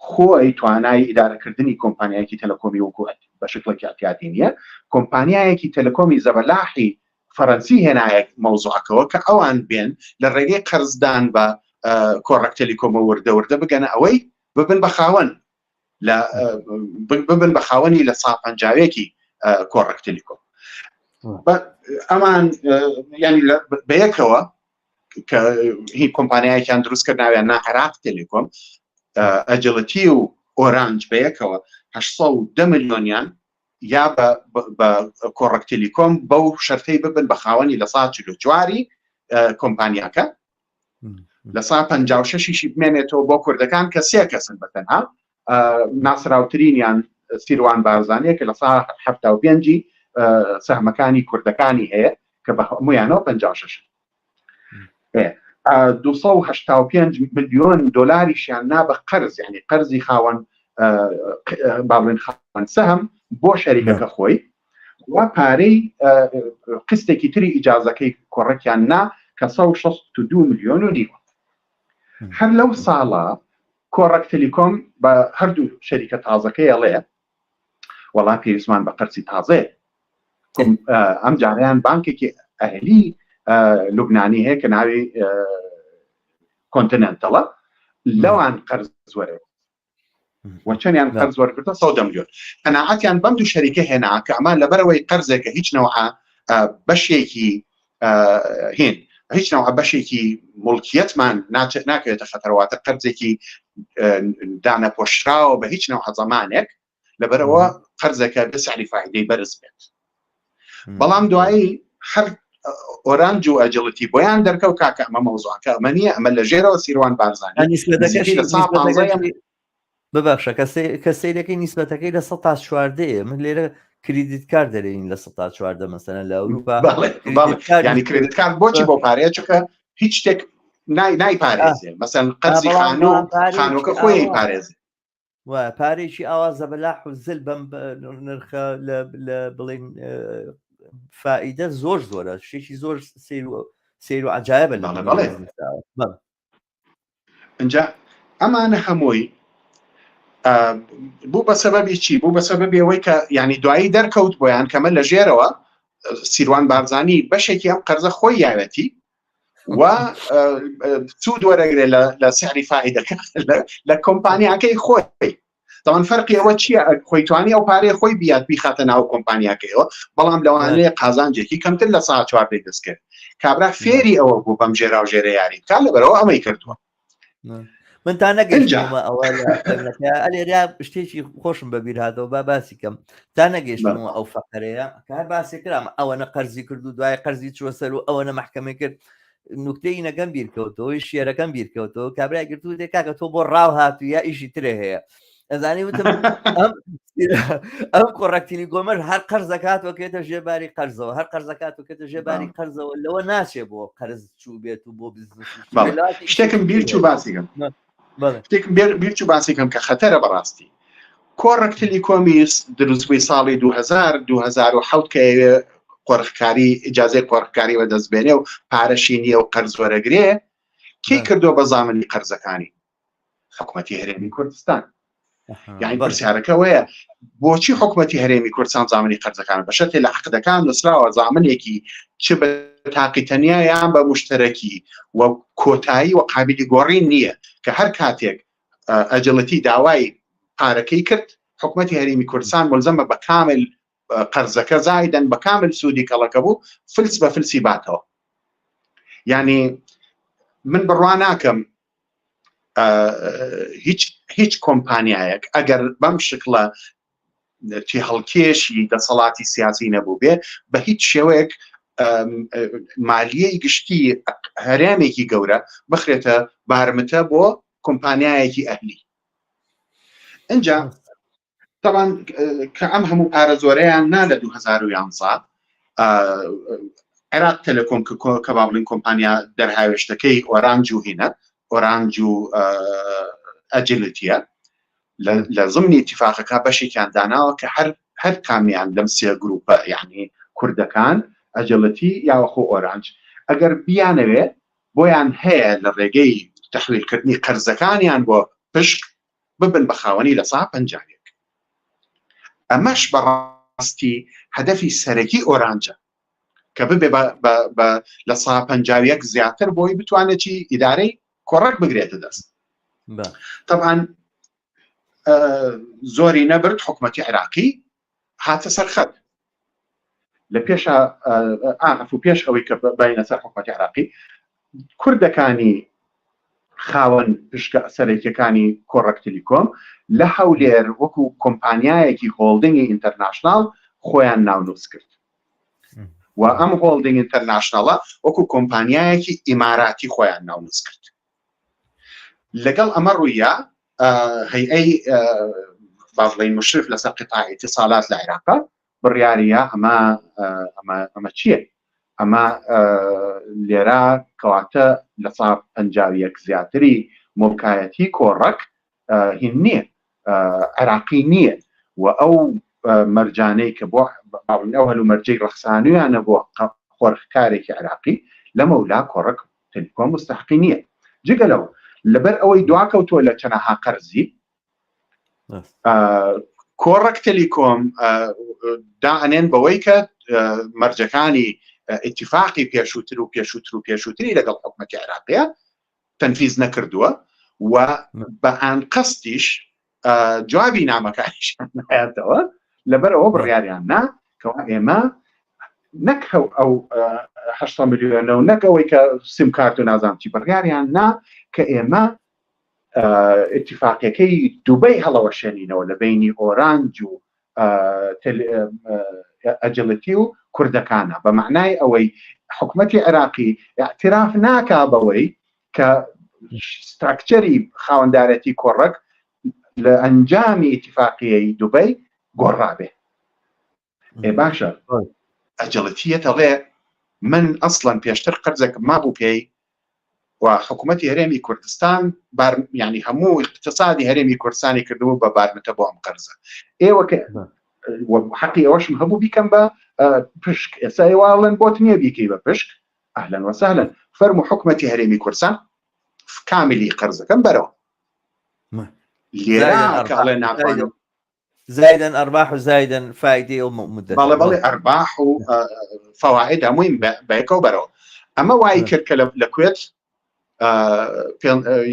خۆی توانای ئیدارەکردنی کۆمپانیایەکی تەلەکۆمی وەکو بە شکڵێکی ئەتیادی نییە کۆمپانیایەکی تەلەکۆمی زەبەلاحی فەرەنسی هێنایە مەوزوعەکەوە کە ئەوان بێن لە ڕێگەی قەرزدان بە کۆڕەک تەلیکۆمە وردە وردە بگەنە ئەوەی ببن بە خاوەن لە ببن بە خاوەنی لە سا پەنجاوێکی کۆڕەک تەلیکۆم ئەمان ینی بەیەکەوە کە هی کۆمپانیایەکیان دروست کرد ناویان نا عێراق تەلیکۆم Agility و ئۆرانج بەیەکەوە 810 ملیۆنیان یا بە کۆڕەک تەلیکۆم بەو شەرتەی ببن بە خاوەنی لە سا چواری کۆمپانیاکە لە سا پ شەشیشی بمێنێتەوە بۆ کوردەکان کە سێ کەسن بە تەنها ناسراوترینیان سیروان بارزانیە کە لە سا پێنجی سەهمەکانی کوردەکانی هەیە کە بە هەمویانەوە 56 285 ملیۆن دۆلاریشیان نا بە قەرز یعنی قەرزی خاوەن باڵێن خاوەن سەهم بۆ شەریکەکە خۆی و پارەی قستێکی تری ئیجازەکەی کۆڕەکیان نا کە 162 ملیۆن و نیوە هەر لەو ساڵە کۆڕەک تەلیکۆم بە هەردوو شەریکە تازەکەی ئەڵێ وەڵا پێویستمان بە قەرزی تازەیە ئەم جاریان بانکێکی ئەهلی لوبنانی هەیە کە ناوی کۆنتیننتەڵە لەوان قەرز وەرێت و چەندیان قەرز وەرگرتە 100 میلیۆن قەناعەتیان بەم دوو شەریکە هێنا کە ئەمە لەبەرەوەی قەرزێکە هیچ نەوعە بەشێکی هین هیچ نەوە بەشێکی مڵکیەتمان ناچێت ناکەوێتە خەتەرواتە قەرزێکی دانەپۆشراوە بە هیچ نەوە زەمانێک لەبەرەوە قەرزەکە بە سعری فایدەی بەرز بێت بەڵام دوایی هەر ئۆرانج و Agility بۆیان دەرکەوت کاکە ئەمە مەوزوعەکە ئەمە نییە ئەمە لە ژێرەوە سیروان بارزانی ببەخشە کە سەیرەکەی نیسبەتەکەی لە سە تا چواردەیە من لێرە credit card دەرێین 14% مەسەلەن لە ئەوروپا. ینی credit card بۆچی بۆ پارەیە؟ چونکە هیچ شتێک نای نایپارێزێ، مەسەن قەرزی خانوو، خانووەکە خۆی پارێزێ. و پارێکی ئاوا زەبەلاح و زل بەم نرخە لە بڵین فائیدە زۆر زۆرە، شتێکی زۆر سیر و سیر و عجایبە لە بەڵێ. اینجا ئەمانە هەمووی بوو بە سەبەبی چی؟ بوو بە سەبەبی ئەوەی کە ینی دوایی دەرکەوت بۆیان کەمە لە ژێرەوە سیروان بارزانی بەشێکی ئەم قەرزە خۆی یاوەتی و سوود وەرەگرێ لە سعری فائیدەکە لە کۆمپانیاکەی خۆی. تاوان فەرقی ئەوە چییە؟ خۆی توانی ئەو پارەی خۆی بیات بیخاتە ناو کۆمپانیاکەیەوە، بەڵام لەوانەیە قازانجێکی کەمتر لە سا 14 دەستکرد. کابرا فێری ئەوە بوو بەم ژێرا و ژێرە یاری بکات، لەبەرەوە ئەمەی کردووە. من تا نەگەیشتمە ئەوە ئەلێرا شتێکی خۆشم بەبیر هاتەوە با باسی کەم. تا نەگەیشتمەوە ئەو فەقەرەیە کە هەر باسی کرام ئەوەنە قەرزی کرد و دوای قەرزی چوە سەر و ئەوەنە مەحکەمەی کرد، نوکتەی نەکەم بیرکەوتەوەی شێرەکەم بیرکەوتەوە. کابرای گرتوو دێ کاکە تۆ بۆ ڕاو هاتوو یا ئیشی ترێ هەیە؟ ئەزانی وتم ئەم کۆڕەکتیلی گۆمەر هەر قەرزەکات وەکێتە ژێباری قەرزەوە، هەر قەرزەکات وکێتە ژێباری قەرزەوە، لەوە ناچێ بۆ قەرز چوو بێت و بۆ بزنس. شتێکم بیر چوو باسیکەم، شتێکم بیر چوو باسیکەم کە خەتەرە بەڕاستی. کۆڕەک تەلیکۆمی دروستبووی ساڵی 2000 2007 کە ئەوێ قۆرخکاری ئیجازەی قۆرخکاری بەدەست بێنێ و پارەشی نییە و قەرز وەرەگرێ، کی کردووە بە زامنی قەرزەکانی؟ حکوومەتی هەرێمی کوردستان. یعنی پرسیارەکە وەیە بۆچی حکوومەتی هەرێمی کوردستان زامنی قەرزەکان؟ بە شەرتێ لە عقدەکان نووسراوە زامنێکی چ بە تاقی تەنیا یان بە مشتەرەکی و کۆتایی و قابلی گۆڕین نییە، کە هەر کاتێک ئەجڵەتی داوای پارەکەی کرد حکوومەتی هەرێمی کوردستان ملزەمە بە کامل قەرزەکە زایدەن بە کامل سوودی کەڵەکە بوو فلس بە فلسی باتەوە. یعنی من بڕوا ناکەم هیچ هیچ کۆمپانیایەک ئەگەر بەم شکڵە تێهەڵکێشی دەسەڵاتی سیاسی نەبوو بێ بە هیچ شێوەیەک مالیەی گشتی هەرێمێکی گەورە بخرێتە بارمتە بۆ کۆمپانیایەکی ئەهلی. اینجا طبعا کە ئەم هەموو پارە زۆرەیان نا لە 2011 عێراق تەلەکۆم کە با بڵین کۆمپانیا دەرهاوێشتەکەی ئۆرانج و هینە ئۆرانج و ئەجلتیە لە زمنی اتفاقەکە بەشێکیان داناوە کە هەر هەر کامیان لەم سێ گروپە، یعنی کوردەکان، ئەجلتی یاوەخۆ ئۆرانج، ئەگەر بیانەوێ بۆیان هەیە لە ڕێگەی تحویلکردنی قەرزەکانیان بۆ پشک ببن بە خاوەنی 51%. ئەمەش بەڕاستی هەدەفی سەرەکی ئۆرانجە کە ببێ بە 51% زیاتر بۆی بتوانێت چی ئیدارەی کۆڕەک بگرێتە دەست. طبعا زۆری نەبرد حکوومەتی عراقی هاتە سەرخەت. لە پێش ئاعف و پێش ئەوەی کە باینە سەر حکوومەتی عراقی، کوردەکانی خاوەن پشکە سەرەکیەکانی کۆڕەک تەلیکۆم لە هەولێر وەکو کۆمپانیایەکی holding ی international خۆیان ناونووس کرد و ئەم holding international ە وەکو کۆمپانیایەکی ئیماراتی خۆیان ناونووس کرد. لەگەڵ ئەمە ڕوویە هەیئەی با بڵێین مشرف لەسەر قطاع اتصالات لە عێراقا بڕیاریە ئەمە ئەمە ئەمە چییە؟ ئەمە لێرە کەواتە 51% زیاتری موڵکایەتی کۆڕەک هین نییە، عێراقی نییە و ئەو مەرجانەی کە بۆ ئەو هەلومەرجەی ڕەخسانویانە بۆ قۆرخکارێکی عێراقی لەمەولا کۆڕەک تەلیکۆم مستحقی نییە. جگە لەوە لەبەر ئەوەی دواکەوتووە لە چەنەها قەرزی کۆڕەک تەلیکۆم دائەنێن بەوەی کە مەرجەکانی ئیتفاقی پێشووتر و پێشووتر و پێشووتری لەگەڵ حکومەتی عێراقیە تەنفیز نەکردووە و بە ئانقەستیش جوابی نامەکانیشان نایەتەوە. لەبەر ئەوە بڕیاریان نا کەوا ئێمە نەک ئەو 800 ملیۆنە و نەک ئەوەی کە سیم کارت و نازانم چی، بڕیاریان نا کە ئێمە اتفاقیەکەی دوبەی هەڵەوەشێنینەوە لە بینی ئۆرانج و ئەجلتی و کوردەکانە، بە معنای ئەوەی حکومەتی عێراقی اعتراف ناکا بەوەی کە structure ی خاوەندارەتی کۆڕەک لە ئەنجامی اتفاقیەی دوبەی گۆڕابێ. ئێ باشە ئەجڵتیە دەڵێ من ئەسڵەن پێشتر قەرزێکم مابوو پێی و حکوومەتی هەرێمی کوردستان بار ینی هەموو اقتصادی هەرێمی کوردستانی کردبوو بە بارمتە بۆ ئەم قەرزە ئێوە کە حەقی ئەوەشم هەبوو بیکەم بە پشک ئێستا ئێواڵێن بۆت نییە بیکەی بە پشک ئەهلەن وەسەهلەن فەرمو حکومەتی هەرێمی کوردستان کاملی قەرزەکەم بەرەوە لێرە کاڵێ ناتوانم زایدن ئەرباح و زایدن فایدەی ئەو مدە بەڵێ بەڵێ ئەرباح و فەواید هەمووی بەیەکەوە بەرەوە ئەمە وای کرد کە لە کوێت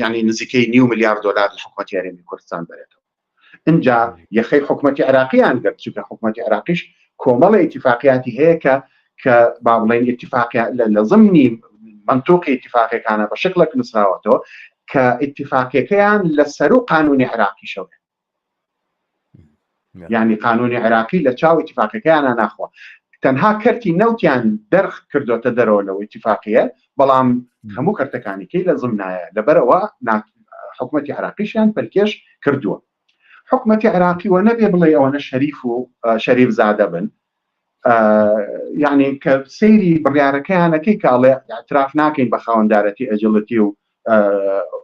ینی نزیکەی نیو میلیارد دلار لە حکوومەتی هەرێمی کوردستان بەرێتەوە اینجا یەخەی حکوومەتی عراقییان گرت چونکە حکوومەتی عراقیش کۆمەڵی اتفاقیاتی هەیە کە کە با بڵێن اتفاقیا لە زمنی منطوقی اتفاقەکانە بە شکلێک نووسراوەتەوە کە اتفاقیەکەیان لە سەرو قانونی عراقیشەوە یعنی قانونی عراقی لە چاو اتفاقەکەیانە ناخوا تەنها کەرتی نەوتیان دەرخ کردوتە دەرەوە لەوە اتفاقیە بەڵام هەموو کەرتەکانیکەی لە زمنایە لەبەرەوە حکوومەتی عراقیشیان پەلکێش کردووە حکوومەتی عراقی وە نەبێ بڵێ ئەوەنە شەریف و شەریف زادە بن یعنی کە سەیری بڕیارەکەیانەکەی کاڵێ اعتراف ناکەین بە خاوەندارەتی ئەجڵەتی و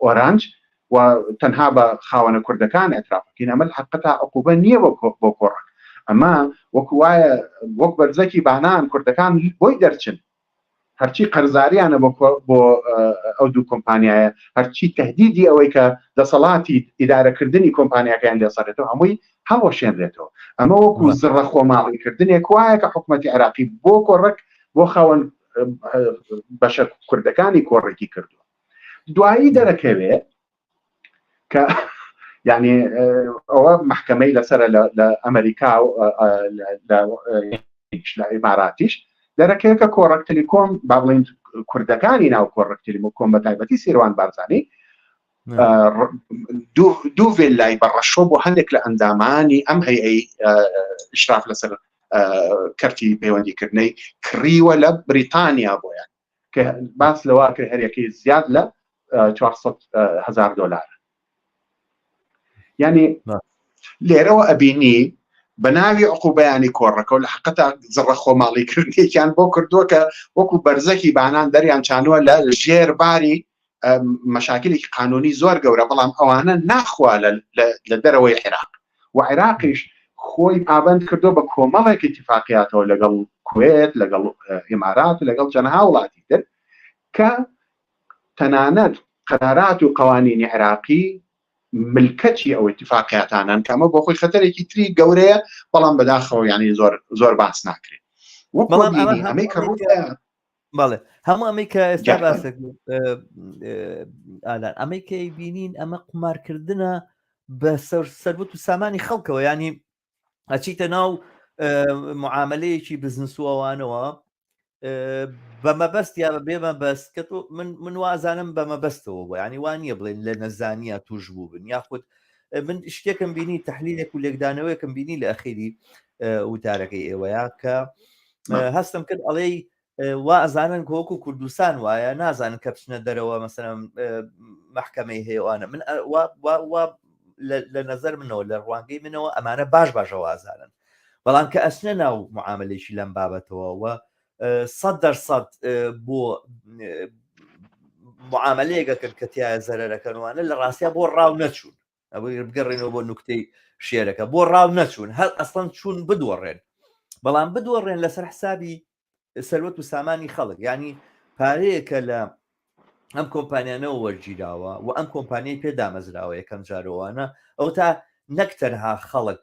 ئۆرانج و تەنها بە خاوەنە کوردەکان اعترافەکەین ئەمە حقەتا عقوبە نییە بۆ کۆڕەک ئەمە وەکو وایە وەک بەرزەکی بانان کوردەکان بۆی دەرچن هەرچی قەرزاریانە بۆ بۆ ئەو دوو کۆمپانیایە هەرچی تهدیدی ئەوەی کە دەسەڵاتی ئیدارەکردنی کۆمپانیاکەیان لێسەرێتەوە هەمووی هەڵوەشێنرێتەوە ئەمە وەکو زڕە خۆماڵیکردنێک وایە کە حکوومەتی عراقی بۆ کۆڕەک بۆ خاوەن بەشە کوردەکانی کۆڕێکی کردووە دوایی دەرەکەوێ کە یعنی ئەوە محکمەی لەسەر لە ئەمریکا و لە ئیماراتیش دەرەکەوێت کە کۆڕەک تەلیکۆم با بڵین کوردەکانی ناو کۆڕەک تەلیکۆم بە تایبەتی سیروان بارزانی دوو ڤێلای بە ڕەشۆ بۆ هەندێک لە ئەندامانی ئەم هەیئەی ئشراف لەسەر کەرتی پەیوەندیکردنەی کڕیوە لە بریتانیا بۆیان کە باس لەوە کرد هەریەکەی زیاد لە 400 هزار دلار یعنی لێرەوە ئەبینی بە ناوی عقوبەیانی کۆڕەکە و لە حقەتا زڕە خۆماڵی کردێکیان بۆ کردووە کە وەکو بەرزەکی بانان دەریان چانووە لە ژێر باری مەشاکلێکی قانونی زۆر گەورە بەڵام ئەوانە ناخوا لە دەرەوەی عێراق و عێراقیش خۆی پابند کردو بە کۆمەڵێک اتفاقیاتەوە لەگەڵ کوێت لەگەڵ ئیمارات لەگەڵ چەنەها وڵاتی تر کە تەنانەت قەرارات و قوانینی عێراقی ملکەچی ئەو اتفاقیاتانن کە ئەمە بۆ خۆی خەتەرێکی تری گەورەیە بەڵام بەداخەوە یعنی زۆر زۆر باس ناکرێت وەک ئەمەی کە ڕوو بەڵێ هەموو ئەمەی کە ئێستا باسێک ئالان ئەمەی کە بینین ئەمە قومارکردنە بە سەربوت و سامانی خەڵکەوە ینی ئەچیتە ناو معاملەیەکی بزنس و ئەوانەوە بە مەبەست یا بە بێ مەبەست کە تۆ من من وازانم بە مەبەستەوە بۆ ینی وان نییە بڵێن لە نەزانیە توش بوو بن یاخود من شتێکم بینی تحلیلێک و لێکدانەوەیەکم بینی لە ئەخیری وتارەکەی ئێوەیە کە هەستم کرد ئەڵێی وا ئەزانن وەکو کوردستان وایە نازانن کە بچنە دەرەوە مەسەلەن مەحکەمەی هەیەوانە من وا لە نظر منەوە لە ڕوانگەی منەوە ئەمانە باش باشەوە ئازانن بەڵام کە ئەچنە ناو معاملێکی لەم بابەتەوە و سەد بۆ معاملەیەکە کرد کە تایە زەرەرەکەنوانە لە ڕاستیا بۆ ڕاو نەچوون ئەوەی بگەڕێنەوە بۆ نوکتەی شێرەکە بۆ ڕاو نەچوون هەر ئەسڵەن چوون بدۆڕێن بەڵام بدۆڕێن لەسەر حسابی سەروەت و سامانی خەڵک ینی پارەیەکە لە ئەم کۆمپانیانەوە وەرگیراوە و ئەم کۆمپانیای پێ دامەزراوە یەکەم جارەوانە ئەو تا نەک تەنها خەڵک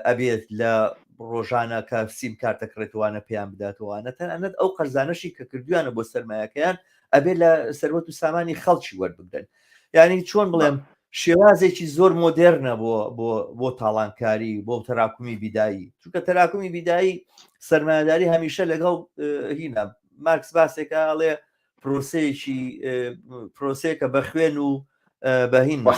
ئەبێت لە ڕۆژانە کە سیم کارتە کڕێتوانە پێیان بداتەوانە تەنانەت ئەو قەرزانەشی کە کردویانە بۆ سەرمایەکەیان ئەبێت لە سەروەت و سامانی خەڵکی وەربگرن یعنی چۆن بڵێم شێوازێکی زۆر مۆدێرنە بۆ بۆ بۆ تاڵانکاری بۆ تەراکومی بیدایی چونکە تەراکومی بیدایی سەرمایەداری هەمیشە لەگەڵ هینا مارکس باسێکە ئەڵێ پرۆسەیەکی پرۆسەیەکە بە خوێن و بەهین بە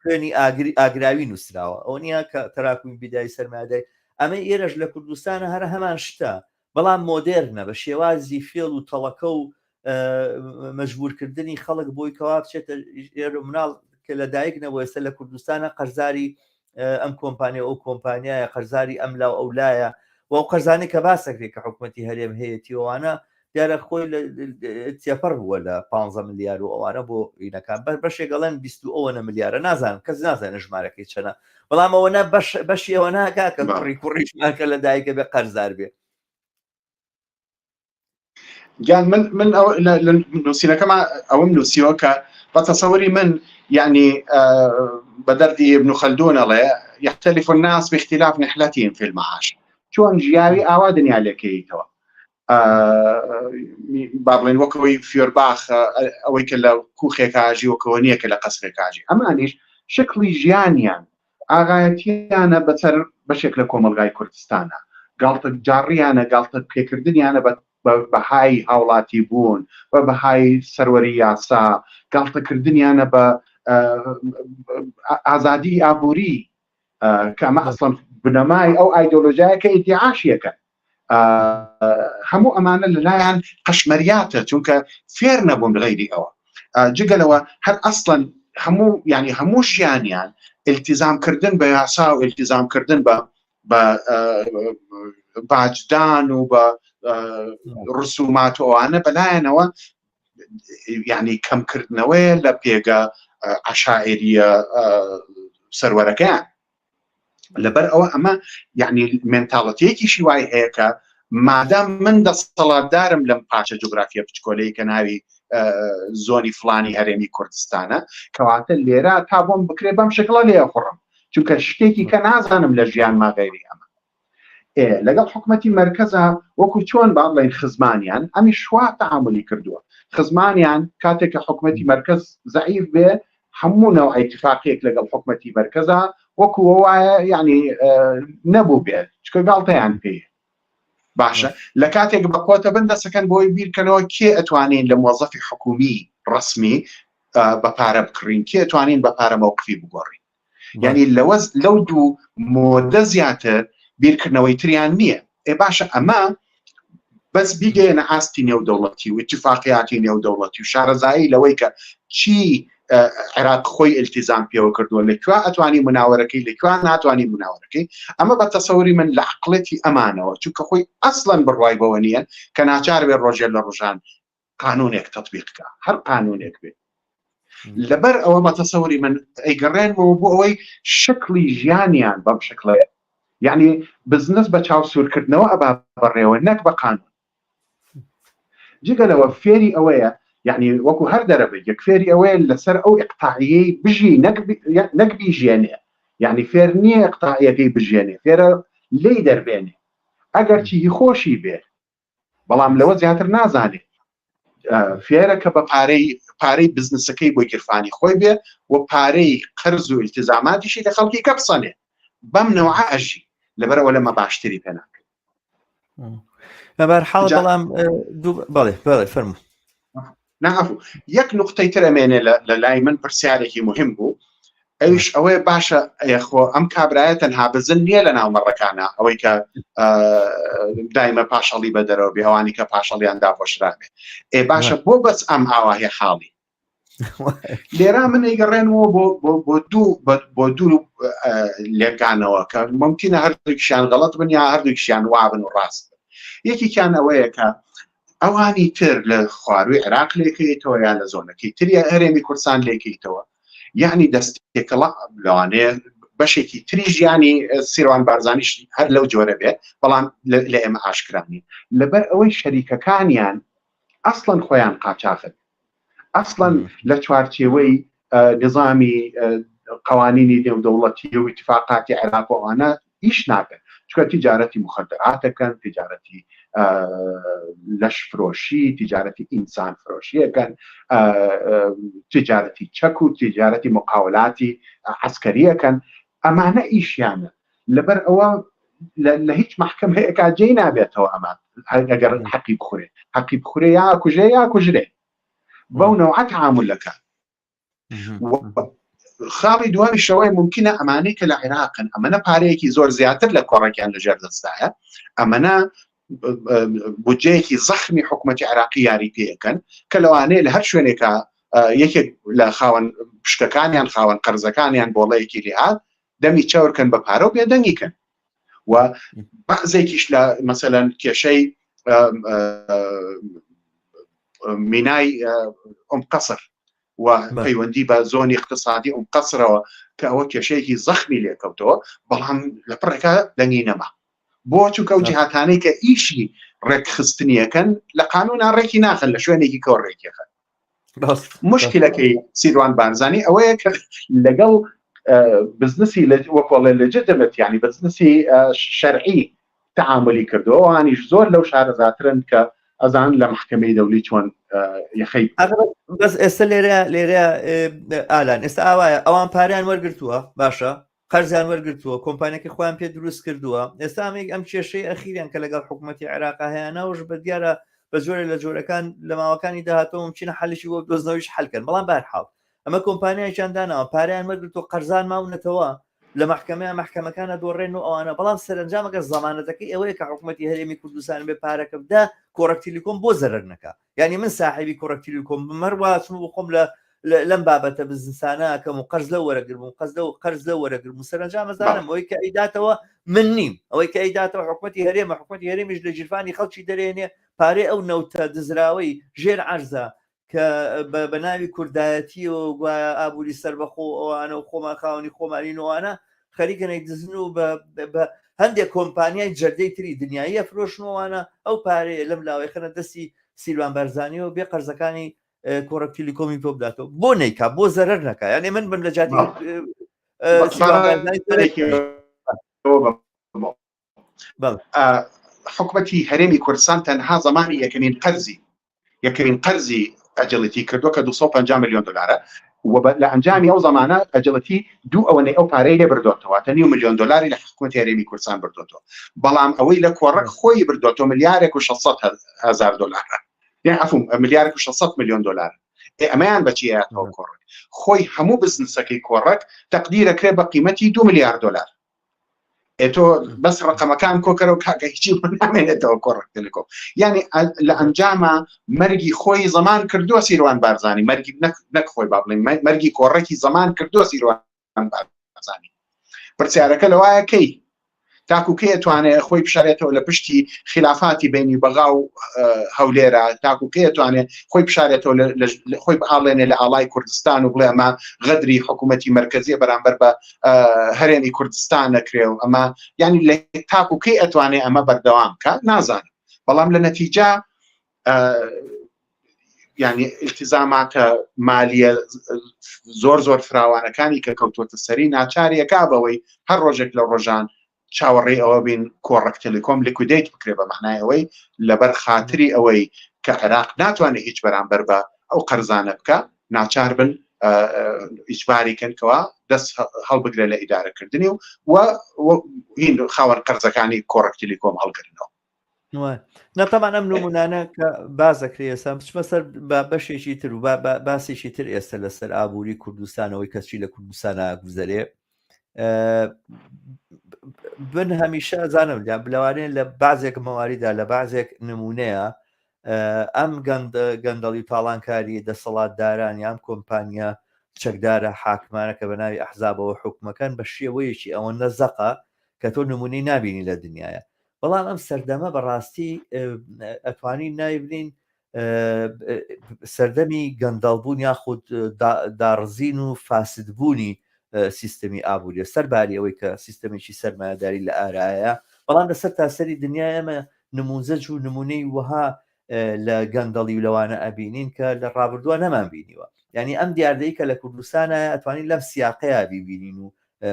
خوێنی ئاگری ئاگراوی نووسراوە ئەو نییە کە تەراکومی بیدای سەرمایەداری ئەمە ئێرەش لە کوردستانە هەر هەمان شتە بەڵام مۆدێرنە بە شێوازی فێڵ و تەڵەکە و مەجبورکردنی خەڵک بۆی کەوا بچێتە ئێرە مناڵ کە لە دایک نەبوو ئێستا لە کوردستانە قەرزاری ئەم کۆمپانیا ئەو کۆمپانیایە قەرزاری ئەم لاو ئەو لایە. و ئەو قەرزانەی کە باس دەکرێت کە حکوومەتی هەرێم هەیەتی ئەوانە دیارە خۆی تێپەڕ بووە لە 15 ملیار و ئەوانە بۆ ئینەکان بەر بەشێک ئەڵێن 20 ئەوەنە ملیارە نازانم کەس نازانێت ژمارەکەی چەنە بەڵام ئەوە نە بەش بەشی ئەوە ناکا کە کوڕی کوڕیشمان کە لە دایکە بێ قەرزار بێ. گیان من من ئەو لە نووسینەکەما ئەوەم نووسیوە کە بە تەسەوری من یعنی بە دەردی ابن خلدون ئەڵێ يختلف الناس باختلاف نحلتهم في المعاش چۆن ژیاوی ئاوا دنیا لێکەیتەوە با بڵێن وەکەوەی فیۆرباخ ئەوەی کە لە کوخێکاژی وەکەوە نییە کە لە قەسرێکاژی ئەمانیش شکڵی ژیانیان ئاغایەتیانە بەسەر بەشێک لە کۆمەڵگای کوردستانە، گاڵتە جاڕیانە، گاڵتە پێکردنیانە بە بەهای هاوڵاتی بوون، بە بەهای سەروەری یاسا، گاڵتەکردنیانە بە ئازادی ئابووری کە ئەمە ئەسڵەن بنەمای ئەو ئایدۆلۆژیایە کە ئیدیعاشیەکەن. هەموو ئەمانە لەلایەن قەشمەریاتە چونکە فێر نەبوون غەیری ئەوە جگە لەوە هەر ئەسڵەن هەموو ینی هەموو ژیانیان التزام کردن بە یاسا و التزام کردن بە بە باجدان و بە ڕسومات و ئەوانە بەلایەنەوە یعنی کەمکردنەوەیە لە پێگە عشاعریە سەروەرەکەیان لەبەر ئەوە ئەمە یعنی مێنتاڵەتیەکیشی وای هەیە کە مادام من دەسەڵاتدارم لەم پارچە جوگرافیە بچکۆلەی کە ناوی زۆنی فلانی هەرێمی کوردستانە کەواتە لێرە تا بۆم بکرێ بەم شکڵە لێ خوڕم چونکە شتێکی کە نازانم لە ژیان ماغێری ئەمە لەگەڵ حکومەتی مەرکەزا وەکو چۆن با بڵێن خزمانیان ئەمی شوا تەعاملی کردووە خزمانیان کاتێک کە حکومەتی مەرکەز زەعیف بێ هەموو نەوە ئیتفاقیەک لەگەڵ حکومەتی مەرکەزا وەکو وایە یعنی نەبوو بێت چکە گاڵتەیان پێ باشە لە کاتێک بە قوتە بن دەسەکەن بۆی بیرکەنەوە کێ ئەتوانین لە مۆزەفی حکومی ڕسمی بە پارە بکڕین کێ توانین بە پارە مەوقفی بگۆڕین یعنی لەوەز لەو دوو مۆدە زیاتر بیرکردنەوەی تریان نییە ئێ باشە ئەمە بەس بیگەیەنە ئاستی نێودەوڵەتی و اتفاقیاتی نێودەوڵەتی و شارەزایی لەوەی کە چی عێراق خۆی التزام پێوە کردووە لە کوێ ئەتوانی مناوەرەکەی لە کوێ ناتوانانی مناوەرەکەی ئەمە بە تەسەوری من لە عقلێتی ئەمانەوە چونکە خۆی ئەسڵەن بڕوای بەوە نییە کە ناچار بێ ڕۆژێ لە ڕۆژان قانونێک تطبیق کە هەر قانونێک بێ لەبەر ئەوە بە تەسەوری من ئەیگەڕێنمەوە بۆ ئەوەی شکڵی ژیانیان بەم شکڵەیە یعنی بزنس بە چاو سوورکردنەوە ئەبا بەڕێوە نەک بە قانون جگە لەوە فێری ئەوەیە یعنی وەکو هەر دەرەبەگێک فێری ئەوەیە لەسەر ئەو ئقتاعیەی بژی نەک بیژێنێ یعنی فێر نییە ئقتاعیەکەی بژێنێ فێرە لێی دەربێنێ ئەگەر چی هی خۆشی بێ بەڵام لەوە زیاتر نازانێت فێرە کە بە پارەی پارەی بزنسەکەی بۆ گیرفانی خۆی بێ و پارەی قەرز و التزاماتیشی لە خەڵکی کە بسەنێ بەم نەوعە ئەژی لەبەرەوە لەمە باشتری پێ ناکرێت بەبار حاڵ بەڵام بەڵێ بەڵێ فەرموو نعفو یەک نقطەی تر ئەمێنێ لە لای من پرسیارێکی مهم بوو ئەویش ئەوەیە باشە یاخۆ ئەم کابرایە تەنها بزن نییە لە ناو مەڕەکانە ئەوەی کە دایمە پاشەڵی بە دەرەوە بێ ئەوانی کە پاشەڵیان داپۆشرابێ ئێ باشە بۆ بەس ئەم ئاواهی حاڵی لێرا من ئەیگەڕێنەوە بۆ بۆ دوو بۆ دوو لێکانەوە کە ممکنە هەردووکیان غەڵەت بن یا هەردووکیان وابن و ڕاست بن یەکێکیان ئەوەیە کە ئەوانی تر لە خواروی عێراق لێکەیتەوە یا لە زۆنەکەی تر یا هەرێمی کوردستان لێکەیتەوە یعنی دەستێکەڵا لەوانەیە بەشێکی تری ژیانی سیروان بارزانیش هەر لەو جۆرە بێ بەڵام لە ئێمە ئاشکرانی لەبەر ئەوەی شەریکەکانیان ئەسڵەن خۆیان قاچاخن ئەسڵەن لە چوارچێوەی نظامی قوانینی نێودەوڵەتی و اتفاقاتی عێراق و ئەوانە ئیش ناکەن چونکە تیجارەتی مخدرات دەکەن تیجارەتی لەش فرۆشی تیجارەتی ئینسان فرۆشیەکەن تیجارەتی چەک و تیجارەتی مقاولاتی عسکەریەکەن ئەمانە ئیشیانە لەبەر ئەوە لە هیچ محکمەیەکا جێی نابێتەوە ئەمان ئەگەر حەقی بخورێ حەقی بخورێ یا کوژێ یا کوژرێ بەو نەوعە تعاملەکە خاڵی دووەمی شەوەی ممکنە ئەمانەی کە لە عێراقن ئەمەە پارەیەکی زۆر زیاتر لە کۆڕەکیان لەژێر دەستدایە ئەمەە بودجەیەکی زەخمی حکوومەتتی عراقی یاری پێەکەن کە لەوانەیە لە هەر شوێنێکە یەکێک لە خاوەن پشکەکانیان خاوەن قەرزەکانیان بۆڵەیەکی لێهات دەمی چاورکەن بە پارە و بێدەنگی کەن. و بەعزێکیش لە مەسەلەن کێشەی مینای ئەم قەسر و پەیوەندی بە زۆنی اقتصادی ئەم قەسرەوە کە ئەوە کێشەیەکی زەخمی لێکەوتەوە بەڵام لە پڕێکە دەنگی نەما بۆ چونکە ئەو جیهاتانەی کە ئیشی ڕێکخستنیەکەن لە قانونا ڕێکی ناخن لە شوێنێکی کەەوە ڕێکیەکەن مشکلەکەی سیروان بارزانی ئەوەیە کە لەگەڵ بزنسی وەکۆڵێ لەجدمت ینی بزنسی شەرعی تعاملی کردو ئەوانیش زۆر لەو شارەزاترن کە ئەزان لە محکمەی دەولی چۆن یەخەی بەس ئێستا لێرە لێرە ئالان ئێستا ئاوایە ئەوان پاریان وەرگتووە باشە قەرزیان وەرگرتووە، کۆمپانیاکەی خۆیان پێ دروست کردووە، ئێستا ئەمەی ئەم کێشەی ئەخیریان کە لەگەڵ حکوومەتی عێراق هەیانەوەش بە دیارە بە جۆرێ لە جۆرەکان لە ماوەکانی داهاتەوە ممکنە حەلێکی بۆ بدۆزنەوەیش حەل کەن، بەڵام بەهەرحاڵ ئەمە کۆمپانیایەکیان داناوە پارەیان وەرگرتووە قەرزان ماونەتەوە لە مەحکەمەیان مەحکەمەکان ئەدۆڕێن و ئەوانە، بەڵام سەرەنجام ئەگەر زەمانەتەکەی ئەوەیە کە حکوومەتی هەرێمی کوردستان بێ پارەکە بدا کۆڕەک تیلیکۆم بۆ زەرەر نەکا؟ یعنی من ساحێبی کۆڕەک تیلیکۆم بم هەر وا چم بۆ خۆم لە لەم بابەتە بزنسانە ئەکەم و قەرز لەو وەرەگرم و قەرز لەو قەرز لەو وەرەگرم و سەرەنجام ئەزانم ئەوەی کە ئەیداتەوە من نیم ئەوەی کە ئەیداتەوە حکومەتی هەرێمە حکومەتی هەرێمیش لە گیرفانی خەڵکی دەرێنێ پارەی ئەو نەوتە دزراوەی ژێر عەرزە کە بە ناوی کوردایەتیەوە گوایە ئابووری سەربەخۆ ئەوانە و خۆمان خاوەنی خۆمانین و ئەوانە خەریکە نەیدزن و بە هەندێک کۆمپانیای جەردەی تری دنیایی ئەفرۆشن و ئەوانە ئەو پارەیە لەم لاوەی خەنە دەستی سیروان بارزانیەوە بێ قەرزەکانی کۆڕەک تیلیکۆمی پێ بداتەوە بۆ نەیکا بۆ زەرەر نەکا یانێ من بم لە جاتی حکومەتی هەرێمی کوردستان تەنها زمانی یەکەمین قەرزی یەکەمین قەرزی ئەجڵەتی کردووە کە 250 میلیۆن دلارە و لە ئەنجامی ئەو زمانە ئەجڵەتی دوو ئەوەنەی ئەو پارەی لێ بردۆتەوە تە نیو میلیۆن دلاری لە حکومەتی هەرێمی کوردستان بردۆتەوە بەڵام ئەوەی لە کۆڕەک خۆی بردۆتەوە ملیارێک و 600 هزار دلارە یان عفو ملیارێک و 600 میلیۆن دلار ئێ ئەمەیان بەچی ئەیاتەوە کۆڕەک خۆی هەموو بزنسەکەی کۆڕەک تەقدیرەکرێ بە قیمەتی 2 ملیار دلار ئێ تۆ بەس ڕقەمەکان کۆکەرەوە کاکە هیچی بۆ نامێنێتەوە کۆڕەک تەلەکۆم یعنی لە ئەنجاما مەرگی خۆی زەمان کردووە سیروان بارزانی مەرگی نەک خۆی با بڵێین مەرگی کۆڕەکی زەمان کردووە سیروان بارزانی پرسیارەکە لەوایە کەی تاکو کێ توانێت خۆی بشارێتەوە لە پشتی خلافاتی بینی بەغا و هەولێرە تاکو کێ توانێت خۆی بشارێتەوە خۆی بئاڵێنێ لە ئاڵای کوردستان و بڵێ ئەمە غەدری حکوومەتی مرکزیە بەرامبەر بە هەرێمی کوردستان نەکرێ و ئەمە یعنی لە تاکو کەی ئەتوانێ ئەمە بەردەوام کە نازانم بەڵام لە نەتیجە یعنی التزاماتە مالیە زۆر زۆر فراوانەکانی کە کەوتوەتە سەری ناچاریەکە بەوەی هەر ڕۆژێک لە ڕۆژان چاوەڕێی ئەوە بین کۆڕەک تەلەکۆم liquidate بکرێ بە مەعنای ئەوەی لەبەر خاتری ئەوەی کە عێراق ناتوانێت هیچ بەرامبەر بە ئەو قەرزانە بکە ناچار بن ئیجباری کەن کەوا دەست هەڵبگرە لە ئیدارەکردنی و و هین خاوەن قەرزەکانی کۆڕەک تەلەکۆم هەڵگرنەوە نەتەمان ئەم نمونانە کە باز دەکرێت ئێستا بچمە سەر بە بەشێکی تر و باسێکی تر ئێستا لەسەر ئابووری کوردستانەوەی کەچی لە کوردستانە گوزەرێ بن هەمیشە زانم لە لەوانەیە لە بازێک مەواریدا لە بازێک نمونەیە ئەم گەندەڵی و تاڵانکاری دەسەڵاتداران یان کۆمپانیا چەکدارە حاکمانە کە بە ناوی ئەحزابەوە حکومەکەن بە شێوەیەکی ئەوەندە زەقە کە تۆ نمونەی نابینی لە دنیاە بەڵام ئەم سەردەمە بەڕاستی ئەتوانین ناوی بنین سەردەمی گەندەڵبوون یاخود داڕزین و فاسدبوونی سیستەمی ئابووریە سەرباری ئەوەی کە سیستەمێکی سەرمایەداری لە ئارایە بەڵام لەسەر تاسەری دنیا ئێمە نموزەج و نمونەی وەها لە گەندەڵی و لەوانە ئەبینین کە لە ڕابردووە نەمان بینیوە یعنی ئەم دیاردەی کە لە کوردستانە ئەتوانین لەم سیاقەیە بیبینین و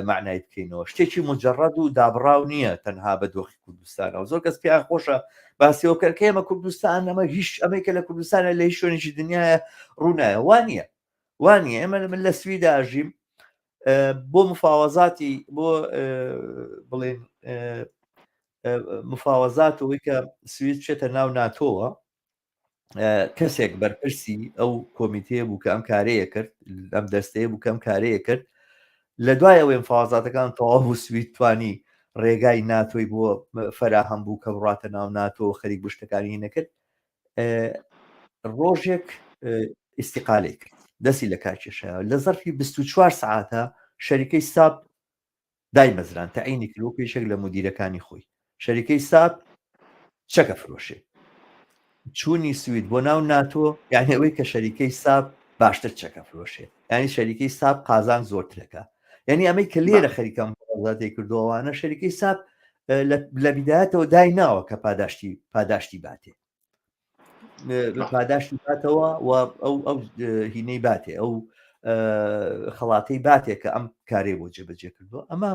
مەعنای بکەینەوە شتێکی مجرد و دابڕاو نییە تەنها بە دۆخی کوردستانەوە زۆر کەس پێیان خۆشە باسیەوە کە کە ئێمە کوردستان ئەمە هیچ ئەمەی کە لە کوردستانە لە هیچ شوێنێکی دنیاە ڕوونایە وانە وانە ئێمە من لە سویدا ئەژیم بۆ مفاوەزاتی بۆ بڵێن مفاوەزات ئەوەی کە سوید بچێتە ناو ناتۆوە کەسێک بەرپرسی ئەو کۆمیتەیە بوو کە ئەم کارەیە کرد ئەم دەستەیە بوو کەم کارەیە کرد لە دوای ئەوەی مفاوەزاتەکان تەواو بوو سوید توانی ڕێگای ناتۆی بۆ فەراهەم بوو کە بڕاتە ناو ناتۆ خەریک بشتەکانی نەکرد ڕۆژێک ئیسیقالەی کرد دەستی لە کار کێشایەوە لە زەرفی 24 سعاتە شەریکەی ساب دایمەزران تەعینی کرد وەکو یەکێک لە مدیرەکانی خۆی شەریکەی ساب چەکە فرۆشێ چوونی سوید بۆ ناو ناتۆ یعنی ئەوەی کە شەریکەی ساب باشتر چەکە فرۆشێ یعنی شەریکەی ساب قازان زۆرترەکە یعنی ئەمەی کە لێرە خەریکەم زاتێک کردووانە شەریکەی ساب لە بیدایەتەوە دای ناوە کە پاداشتی پاداشتی باتێ پاداشتی باتەوە و ئەو ئەو هینەی باتێ ئەو خەڵاتەی باتێ کە ئەم کارەی بۆ جێبەجێ کردووە ئەمە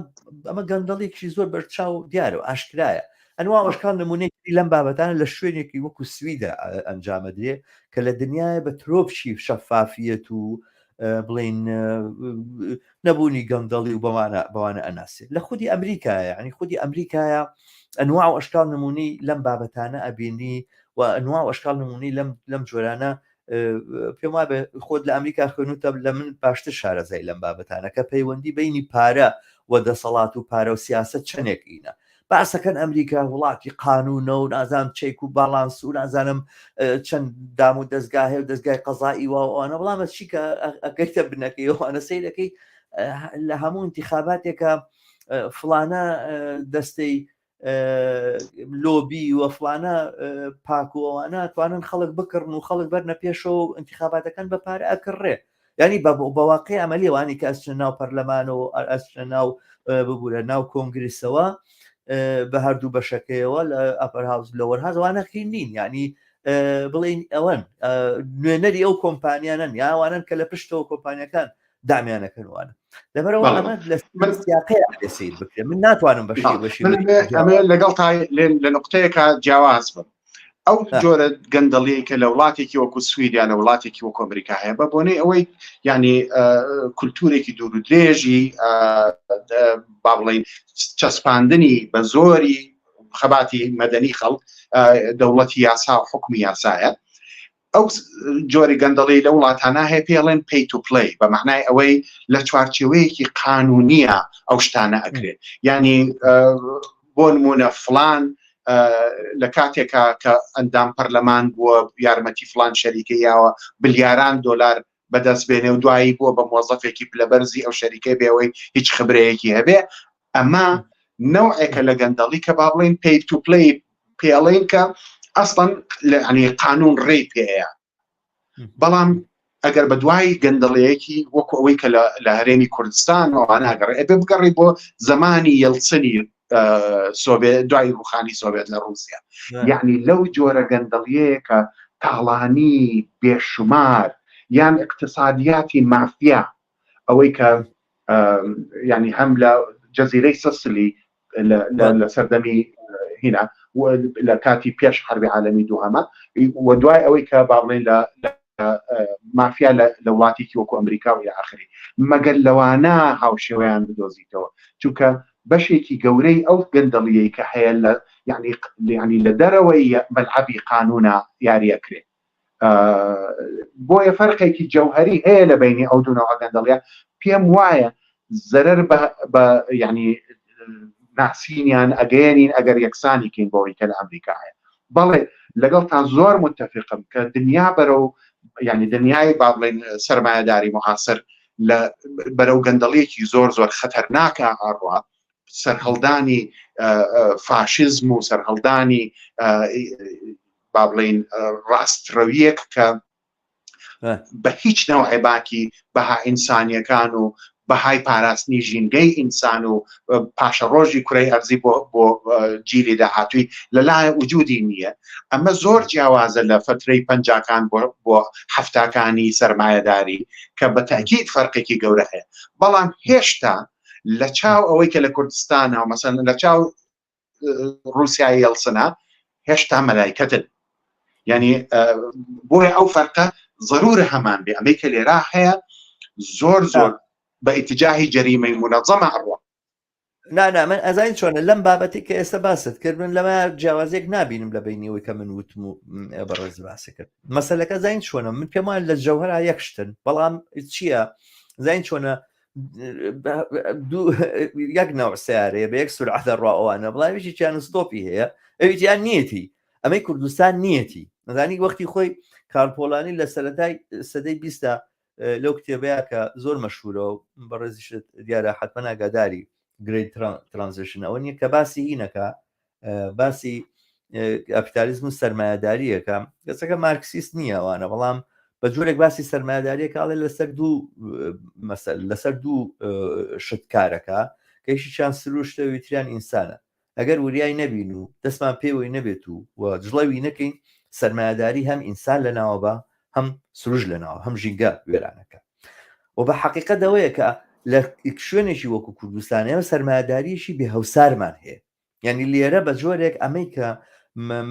ئەمە گەندەڵێکی زۆر بەرچاو دیارە و ئاشکرایە ئەنوا ئەشکال نمونەی لەم بابەتانە لە شوێنێکی وەکو سویدە ئەنجامەدرێ کە لە دنیاە بە ترۆپکی شەفافیەت و بڵین نەبوونی گەندەڵی و بەوانە بەوانە ئەناسێت لە خودی ئەمریکایە ینی خودی ئەمریکایە ئەنوا و ئەشکال نمونەی لەم بابەتانە ئەبینی و ئەنوا و ئەشکال نمونەی لەم لەم جۆرانە پێم وابێ خۆت لە ئەمریکا خوێنوتە لە من باشتر شارەزای لەم بابەتانە کە پەیوەندی بینی پارە و دەسەڵات و پارە و سیاست چەندێک ئینە باسەکەن ئەمریکا وڵاتی قانونە و نازانم check و balance و نازانم چەند دام و دەستگا هەیە و دەستگای قەزایی وا ئەوانە بەڵامە چی کە ئەگەیتە بنەکەی ئەوانە سەیرەکەی لە هەموو انتخاباتێکە فلانە دەستەی لۆبی و فلانە پاک و ئەوانە توانن خەڵک بکڕن و خەڵک بەرنە پێشەوە و انتخاباتەکان بە پارە ئەکڕێ یانی بە واقعی عملی ئەوانی کە ئەچنە ناو پەرلەمان و ئەچنە ناو ببوورە ناو کۆنگرسەوە بە هەردوو بەشەکەیەوە لە upper house lower house ئەوانە خین نین یعنی بڵین ئەوەن نوێنەری ئەو کۆمپانیانن یاوانن کە لە پشتەوە کۆمپانیەکان دامیانەکەن وانە لەبەرەوە ئەمە لە سیاقەیە سیر بکرێت من ناتوانم بەشی بەشی لەگەڵ تا لە نقطەیەکە جیاواز بم ئەو جۆرە گەندەڵیەی کە لە وڵاتێکی وەکو سویدیا لە وڵاتێکی وەکو ئەمریکا هەیە بە بۆنەی ئەوەی یعنی کولتورێکی دوور و درێژی با بڵین چەسپاندنی بە زۆری خەباتی مەدەنی خەڵک دەوڵەتی یاسا و حکومی یاسایە ئەو جۆری گەندەڵی لە وڵاتانە هەیە پێڵێن pay to play بە معنای ئەوەی لە چوارچێوەیەکی قانونیە ئەو شتانە ئەکرێت ینی بۆ نمونە فلان لە کاتێکا کە ئەندام پەرلەمان بووە یارمەتی فلان شەریکە یاوە بلیاران دۆلار بەدەست بێنێ و دوایی بووە بە مۆزەفێکی پلەبەرزی ئەو شەریکەی بێەوەی هیچ خبرەیەکی هەبێ ئەمە نەوعێکە لە گەندەڵی کە با بڵین pay to play پێڵین کە ئەسڵەن لە قانون ڕێی پێەیە بەڵام ئەگەر بە دوای گەندەڵەیەکی وەکو ئەوەی کە لە هەرێمی کوردستان ئەوانە گەڕێ ئەبێ بگەڕی بۆ زمانی یەلسنی سۆڤێت دوای ڕوخانی سۆڤێت لە رووسیا یعنی لەو جۆرە گەندەڵیەیە کە تاڵانی بێشومار یان اقتصادیاتی مافیا ئەوەی کە ینی هەم لە جەزیرەی سەسلی لە سەردەمی هینا لە کاتی پێش حربی عالمی دووهەمە و دوای ئەوەی کە با بڵێن لە مافیا لە وڵاتێکی وەکو ئەمریکا و یا ئاخری مەگەر لەوانە هاوشێوەیان بدۆزیتەوە چونکە بەشێکی گەورەی ئەو گەندەڵیەی کە هەیە لە یعنی یعنی لە دەرەوەی مەلعەبی قانونە یاریەکرێ بۆیە فەرقێکی جەوهری هەیە لە بینی ئەو دوو نەوە گەندەڵیە پێم وایە زەرەر بە یعنی ناسینیان ئەگەیەنین ئەگەر یەکسانی کەین بەوەی کە لە ئەمریکا هەیە بەڵێ لەگەڵتان زۆر متفقم کە دنیا بەرەو یعنی دنیای با بڵێن سەرمایەداری معاصر لە بەرەو گەندەڵیەکی زۆر زۆر خەتەرناکە ئاڕوا سەرهەڵدانی فاشیزم و سەرهەڵدانی با بڵین ڕاستڕەویەک کە بە هیچ نەوعێ باکی بەها ئینسانیەکان و بەهای پاراستنی ژینگەی ئینسان و پاشەڕۆژی کورەی ئەرزی بۆ بۆ جیلی داهاتووی لەلایە وجودی نییە ئەمە زۆر جیاوازە لە فترەی پەنجاکان بۆ هەفتاکانی سەرمایەداری کە بە تاکیید فەرقێکی گەورە هەیە بەڵام هێشتا لە چاو ئەوەی کە لە کوردستانە و مەسەن لە چاو رووسیا یەڵسنە هێشتا مەلایکەتن یعنی بۆیە ئەو فەرقە ضرورە هەمان بێ ئەمەی کە لێرا هەیە زۆر زۆر بە ئیتجاهی جەریمەی منەظەمە ئەڕوا نا نا من ئەزانین چۆنە لەم بابەتی کە ئێستا باست کرد من لەمە جیاوازێک نابینم لە بینیەوەی کە من وتم و بەڕێز باسی کرد مەسەلەکە زین چۆنە من پێم وایە لە جەوهرا یەک شتن بەڵام چییە زین چۆنە یەک نەوع سیارەیە بە یەک سرعە دەڕوا ئەوانە بڵاویشی چیان ستۆپی هەیە ئەویان نیەتی ئەمەی کوردستان نیەتی نەزانی وەختی خۆی کارپۆلانی لە سەرەتای سەدەی بیستا لەو کتێبەیە کە زۆر مەشهورە و بەڕێزیشت دیارە حتمما ئاگاداری Great Transition ئەوە نییە کە باسی هینەکە باسی کاپیتالیزم و سەرمایەداریەکە کەسەکە مارکسیست نییە ئەوانە بەڵام بە جۆرێک باسی سەرمایەداریەکە ئەڵێ لەسەر دوو مەسەل لەسەر دوو شتکارەکە کەیشیان سروشتە ویتریان ئینسانە ئەگەر وریای نەبین و دەستمان پێوەی نەبێت و و جڵەوی نەکەین سەرمایەداری هەم ئینسان لەناوە بە هەم سروش لەناوە هەم ژینگە وێرانەکە و بە حقیقەت ئەوەیە کە لە شوێنێکی وەکو کوردستان ئێمە سەرمایەداریەکی بێ هەوسارمان هەیە یعنی لێرە بە جۆرێک ئەمەی کە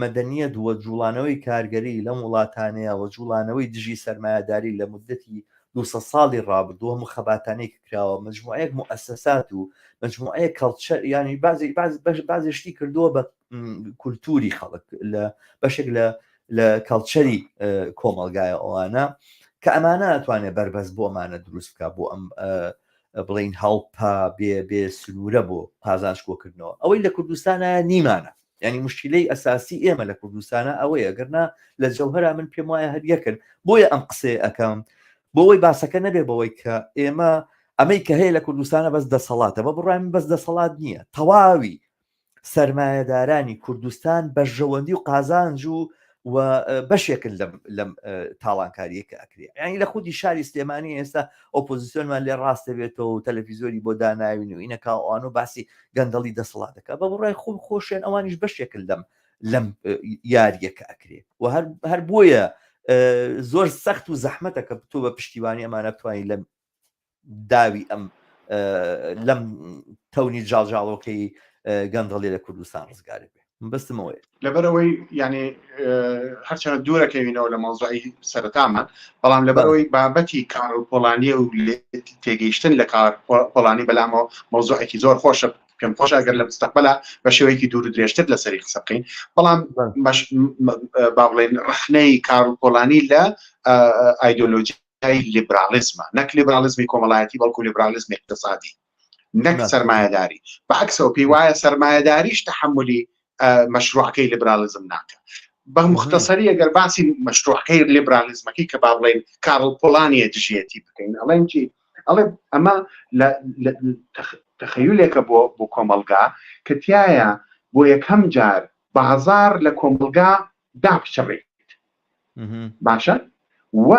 مەدەنیەت و جوڵانەوەی کارگەری لەم وڵاتانەیە و جوڵانەوەی دژی سەرمایەداری لە مدەتی 200 ساڵی ڕابردوو هەموو خەباتانەی کە کراوە مجموعەیەک موئەسەسات و مجموعەیەک culture یانی بازی باز بەش بازی شتی کردووە بە کولتوری خەڵک لە بەشێک لە لە culture ی کۆمەڵگایە ئەوانە کە ئەمانە ئەتوانێت بەربەست بۆ ئەمانە دروست بکە بۆ ئەم بڵین هەڵپە بێ بێ سنوورە بۆ قازانج کۆکردنەوە ئەوەی لە کوردستانە نیمانە یعنی مشکلەی ئەساسی ئێمە لە کوردستانە ئەوەیە گەرنا لە جەوهرا من پێم وایە هەر یەکن بۆیە ئەم قسەیە ئەەکەم بۆ ئەوەی باسەکە نەبێ بەوەی کە ئێمە ئەمەی کە هەیە لە کوردستانە بەس دەسەڵاتە بە بڕای من بەس دەسەڵات نییە تەواوی سەرمایەدارانی کوردستان بەرژەوەندی و قازانج و و بەشێکن لەم لەم تاڵانکاریە کە ئەکرێ یعنی لە خودی شاری سلێمانی ئێستا ئۆپۆزیسیۆنمان لێ ڕاست دەبێتەوە و تەلەفیزۆری بۆ داناوین و ئینەکا ئەوان و باسی گەندەڵی دەسەڵات دەکات بە بڕای خۆم خۆشیان ئەوانیش بەشێکن لەم لەم یاریەکە ئەکرێ و هەر هەر بۆیە زۆر سەخت و زەحمەتە کە تۆ بە پشتیوانی ئەمانە بتوانانی لەم داوی ئەم لەم تەونی جاڵجاڵۆکەی گەندەڵی لە کوردستان ڕزگاری بێ بەستمەوەی لەبەرەوەی یعنی هەرچەنە دوورەکەوینەوە لە مەوزوعی سەرەتامان بەڵام لەبەرەوەی بابەتی کار و پۆڵانیە و تێگەیشتن لە کار پۆڵانی بەلامەوە مەوزوعێکی زۆر خۆشە پێم خۆش ئەگەر لە مستەقبلا بە شێوەیەکی دوور و درێژتر لەسەری قسە بکەین بەڵام با بڵێن ڕەخنەی کار و پۆڵانی لە ئایدۆلۆژی لیبرالیزمە نەک لیبرالیزمی کۆمەڵایەتی بەڵکو لیبرالیزمی اقتصادی نەک سەرمایەداری بەعکسەوە پێی وایە سەرمایەداریش تەحملی مەشروعەکەی لیبرالیزم ناکە بە مختصری ئەگەر باسی مەشروعەکەی لیبرالیزمەکەی کە با بڵێن کارل پۆلانیە دژیەتی بکەین ئەڵێن چی ئەڵێ ئەمە لە تەخەیولێکە بۆ بۆ کۆمەڵگا کە تایە بۆ یەکەم جار بازار لە کۆمەڵگا داپچڕێت باشە و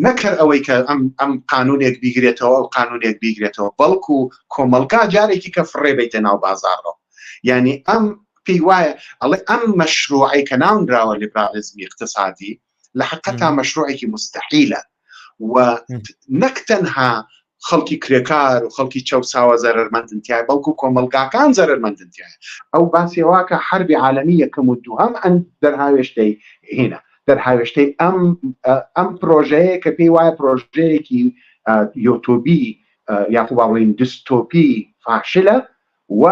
نەکەر ئەوەی کە ئەم ئەم قانونێک بیگرێتەوە ئەو قانونێک بیگرێتەوە بەڵکو کۆمەڵگا جارێکی کە فڕێ بیتە ناو بازاڕەوە یعنی ئەم پێی وایە ئەڵێ ئەم مەشروعی کە ناونراوە لیبرالیزمی اقتصادی لە حقەتا مەشروعێکی مستحیلە و نەک تەنها خەڵکی کرێکار و خەڵکی چەوساوە زەرەرمەندن تیایە بەڵکو کۆمەڵگاکان زەرەرمەندن تیایە ئەو باسی واکە حەربی عالەمی یەکەم و دووهەم ئەن دەرهاوێشتەی هینە دەرهاوێشتەی ئەم ئەم پرۆژەیە کە پێی وایە پرۆژەیەکی یۆتۆبی یاخو با بڵێین دستۆپی فاشلە و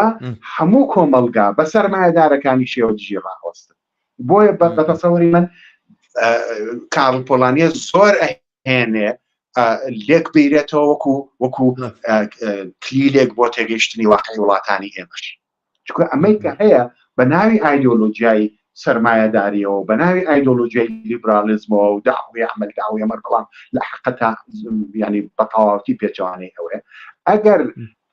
هەموو کۆمەڵگا بە سەرمایەدارەکانی شێوە دژی ڕاوەستن بۆیە بە تەسەوری من کارل پۆلانیە زۆر ئەهێنێ لێک بیرێتەوە وەکو وەکو کلیلێک بۆ تێگەیشتنی واقعی وڵاتانی ئێمەش چونکە ئەمەی کە هەیە بە ناوی ئایدۆلۆژیای سەرمایەداریەوە بە ناوی ئایدۆلۆژیای لیبرالیزمەوە و داوی عمل داوی ئەمەر بەڵام لە حقەتا ینی بە تەواوەتی پێچەوانەی ئەوەیە ئەگەر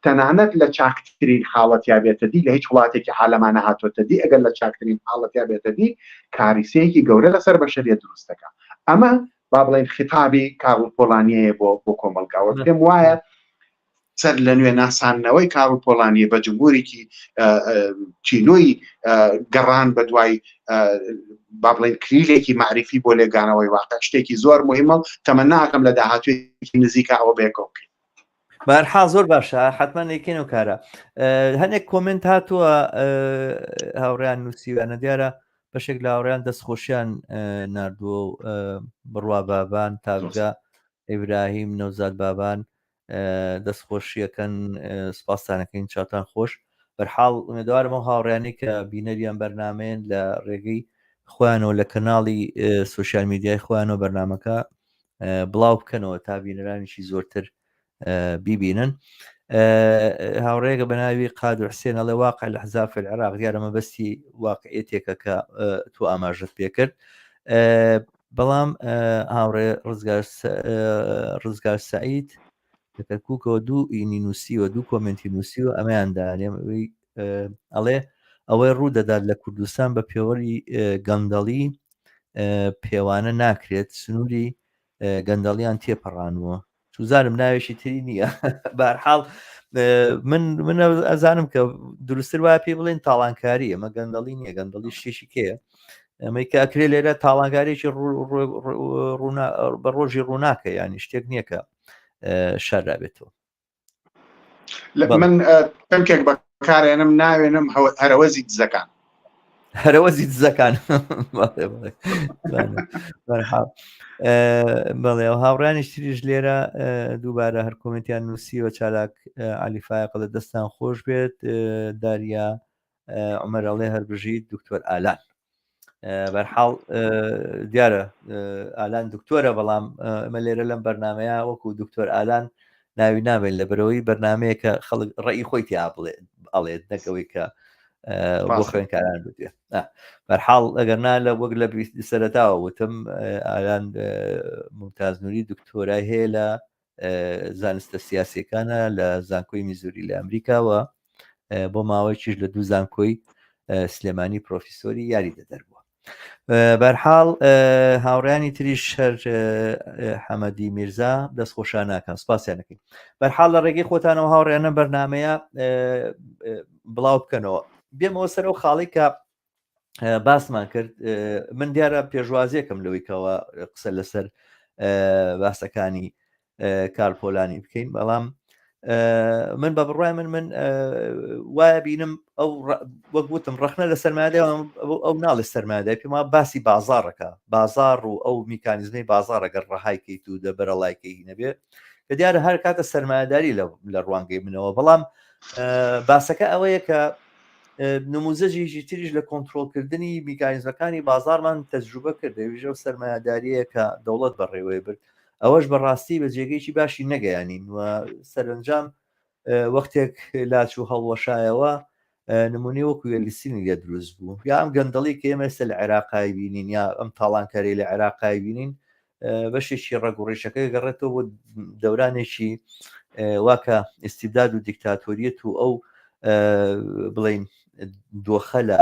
تەنانەت لە چاکترین حاڵەتیا بێتە دی، لە هیچ وڵاتێکی عالەما نەهاتۆتە دی، ئەگەر لە چاکترین حاڵەتیا بێتە دی، کاریسەیەکی گەورە لەسەر بەشەریەت دروست دەکا. ئەمە با بڵێین خیتابی کارل پۆلانیەیە بۆ بۆ کۆمەڵگا و پێم وایە سەر لە نوێ ناساندنەوەی کارل پۆلانیە بە جمهوریکی تینوی گەڕان بە دوای با بڵێن کلیلێکی مەعریفی بۆ لێکدانەوەی واقع شتێکی زۆر مهمە و تەمەناکەم لە داهاتوویەکی نزیکە ئەوە بەیەکەوە بکەین. بەرحاڵ زۆر باشە حتمما یەکەین و کارە هەنێک comment هاتووە هاوڕیان نووسیوانە دیارە بەشێک لە هاوڕیان دەستخۆشیان نردووە و بڕوا بابان تاگە ئیبراهیم نەوزاد بابان دەستخۆشیەکەن سپاستانەکەین چاتان خۆش بەرحاڵ ئومێدوارم ئەو هاوڕیانی کە بینەریان بەرنمەیەن لە ڕێگەی خۆیانەوە لە کەناڵی سوسیال میدیای خۆیانەوە بەرنمەکە بڵاو بکەنەوە تا بینەرانیشی زۆرتر بیبینن هاوڕێگە بە ناوی قادر حسێن ئەڵێ واقع لە حزاف العراق دیارە مەبەستی واقعەتێکە کە تۆ ئاماژەت پێکرد بەڵام هاوڕێ ڕزگار ڕزگار سعید. لە کەرکووکەوە دوو ئینی نووسیوە دوو کۆمنتی نووسیوە ئەمەیان دانێم ئەوەی ئەڵێ ئەوەی ڕوو دەدات لە کوردستان بە پێوەری گەندەڵی پێوانە ناکرێت سنووری گەندەڵیان تێپەڕانووە چوزانم ناوێکی تری نییە بارحاڵ من من ئەزانم کە دروستتر وایە پێی بڵێن تاڵانکاری ئەمە گەندەڵی نییە گەندەڵی شتێکی کێیە ئەمەی کە ئەکرێ لێرە تاڵانکارێکی بە ڕۆژی ڕووناکە ینی شتێک نییە کە شاررابێتەوە من تەنکێک بەکارێنم ناوێنم هەرەوەزی دزەکان هەرەوەزی دزەکان بەڵێ و هاوڕیانیش تریش لێرە دووبارە هەر کۆمنتیان نووسیوە چالاک علی فایق لە دەستان خۆش بێت داریا عمر ئەڵێ هەر بژیت دکتۆر ئالان بەرحاڵ دیارە ئالان دکتۆرە بەڵام ئەمە لێرە لەم بەرنمەیە وەکو دکتۆر ئالان ناوی نابێن لە بەرەوەی بەرنمەیەکە خەڵک ڕێی خۆی تیا بڵێ ئەڵێت نەکەوەی کە بۆ خوێنکاران بدوێ بەرحاڵ ئەگەر نا لە وەک لە سەرتاوە وتم ئالان ممتاز نوری دکتۆرای هەیە لە زانستە سیاسیەکانە لە زانکۆی میزوری لە ئەمریکاوە بۆ ماوەیەکیش لە دوو زانکۆی سلێمانی پرۆفیسۆری یاریدەدەر بووە بەرحاڵ هاوڕیانی تریش هەر حەمەدی میرزا دەست خۆشان ناکەن سپاسیانەکەین بەرحاڵ لە ڕێگەی خۆتانەوە هاوڕێنە بەرنمەیە بڵاو بکەنەوە بێمەوە سەر ئەو خاڵی کە باسمان کرد من دیارە پێشوازیەکەم لەوەی کەەوە قسە لەسەر باسەکانی کارپۆلانی بکەین بەڵام من بە بڕای من من وایە بینم ئەو وەک وتم ڕخنە لە سەرمایە ئەو ناڵێ سەرمایەدای پێما باسی بازاڕەکە بازار و ئەو میکانیزمی بازارەگەر ڕەهایکەیت و دەبەرە لایکەی نەبێ کە دیارە هەر کاتە سەرمایەداری لە ڕوانگەی منەوە بەڵام باسەکە ئەوەیە کە نموزەجێکی تریش لە کۆنترۆڵکردنی میکانیزمەکانی بازاڕمان تەجروبە کرد ئەویش ئەو سەرمایەدارییە کە دەوڵەت بەڕێوەی برد ئەوەش بەڕاستی بە جێگەیەکی باشی نەگەیانین و سەرەنجام وەختێک لاچوو هەڵوەشایەوە نمونەی وەکو یەلسینی لێ دروست بوو یا ئەم گەندەڵی کە ئێمە ئێستا لە عێراقای بینین یا ئەم تاڵانکاری لە عێراقای بینین بەشێکی ڕەگ و ڕیشەکەی گەڕێتەوە بۆ دەورانێکی واکە ئیستیبداد و دیکتاتۆریەت و ئەو بڵین دۆخە لە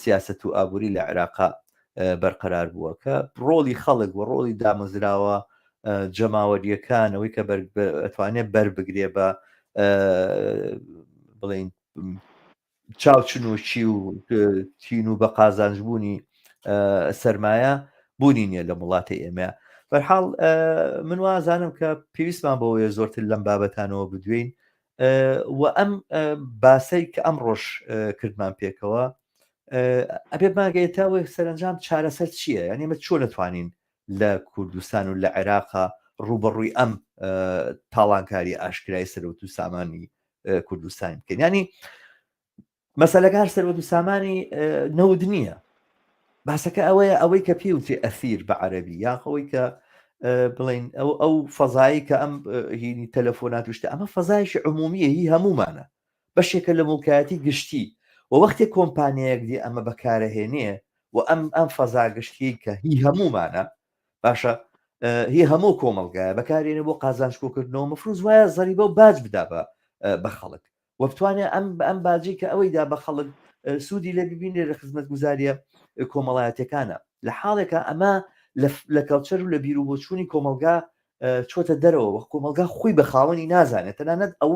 سیاست و ئابووری لە عێراقا بەرقەرار بووە کە ڕۆڵی خەڵک و ڕۆڵی دامەزراوە جەماوەریەکان ئەوەی کە ئەتوانێت بەر بگرێ بە بڵین چاوچنۆکی و تین و بە قازانج بوونی سەرمایە بوونی نییە لە وڵاتی ئێمە بەرحاڵ من وازانم کە پێویستمان بەوەیە زۆرتر لەم بابەتانەوە بدوێین و ئەم باسەی کە ئەم ڕۆژ کردمان پێکەوە ئەبێ ماگەێتەوە سەرنجام چارەسەر چییە یعنی ئمە چۆن نتوانین لە کوردستان و لە عێراقا ڕوبەڕووی ئەم تاڵانکاری ئاشکرای سەرەوت و سامانی کوردستان بکەین ینی مەسەلەکە هەر سەروەت و سامانی نەوت نییە باسەکە ئەوەیە ئەوەی کە پێوتێ ئەثیر بە عەربی یا ئەوەی کە بڵین ئەو ئەو فەزایی کە ئەم هینی تەلەفۆنات شتە ئەمە فەزایشی عمومیە هی هەمومانە بەشێکە لە موڵکایەتی گشتی و وەختێک کۆمپانیایەک دی ئەمە بەکارەهێنێ و ئەم ئەم فەزا گشتیەی کە هی هەمومانە باشە هی هەموو کۆمەڵگایە بەکارێنێ بۆ قازانج کۆکردنەوە مفروز وایە زەریبە و باج بدا بە بە خەڵک و بتوانێت ئەم ئەم باجی کە ئەوەی دا بە خەڵک سوودی لێ ببینێ لە خزمەتگوزاریە کۆمەڵایەتەکانە لە حاڵێکە ئەمە لە کەڵچەر و لە بیر و بۆچوونی کۆمەڵگا چۆتە دەرەوە وە کۆمەڵگا خۆی بە خاوەنی نازانێت تەنانەت ئەو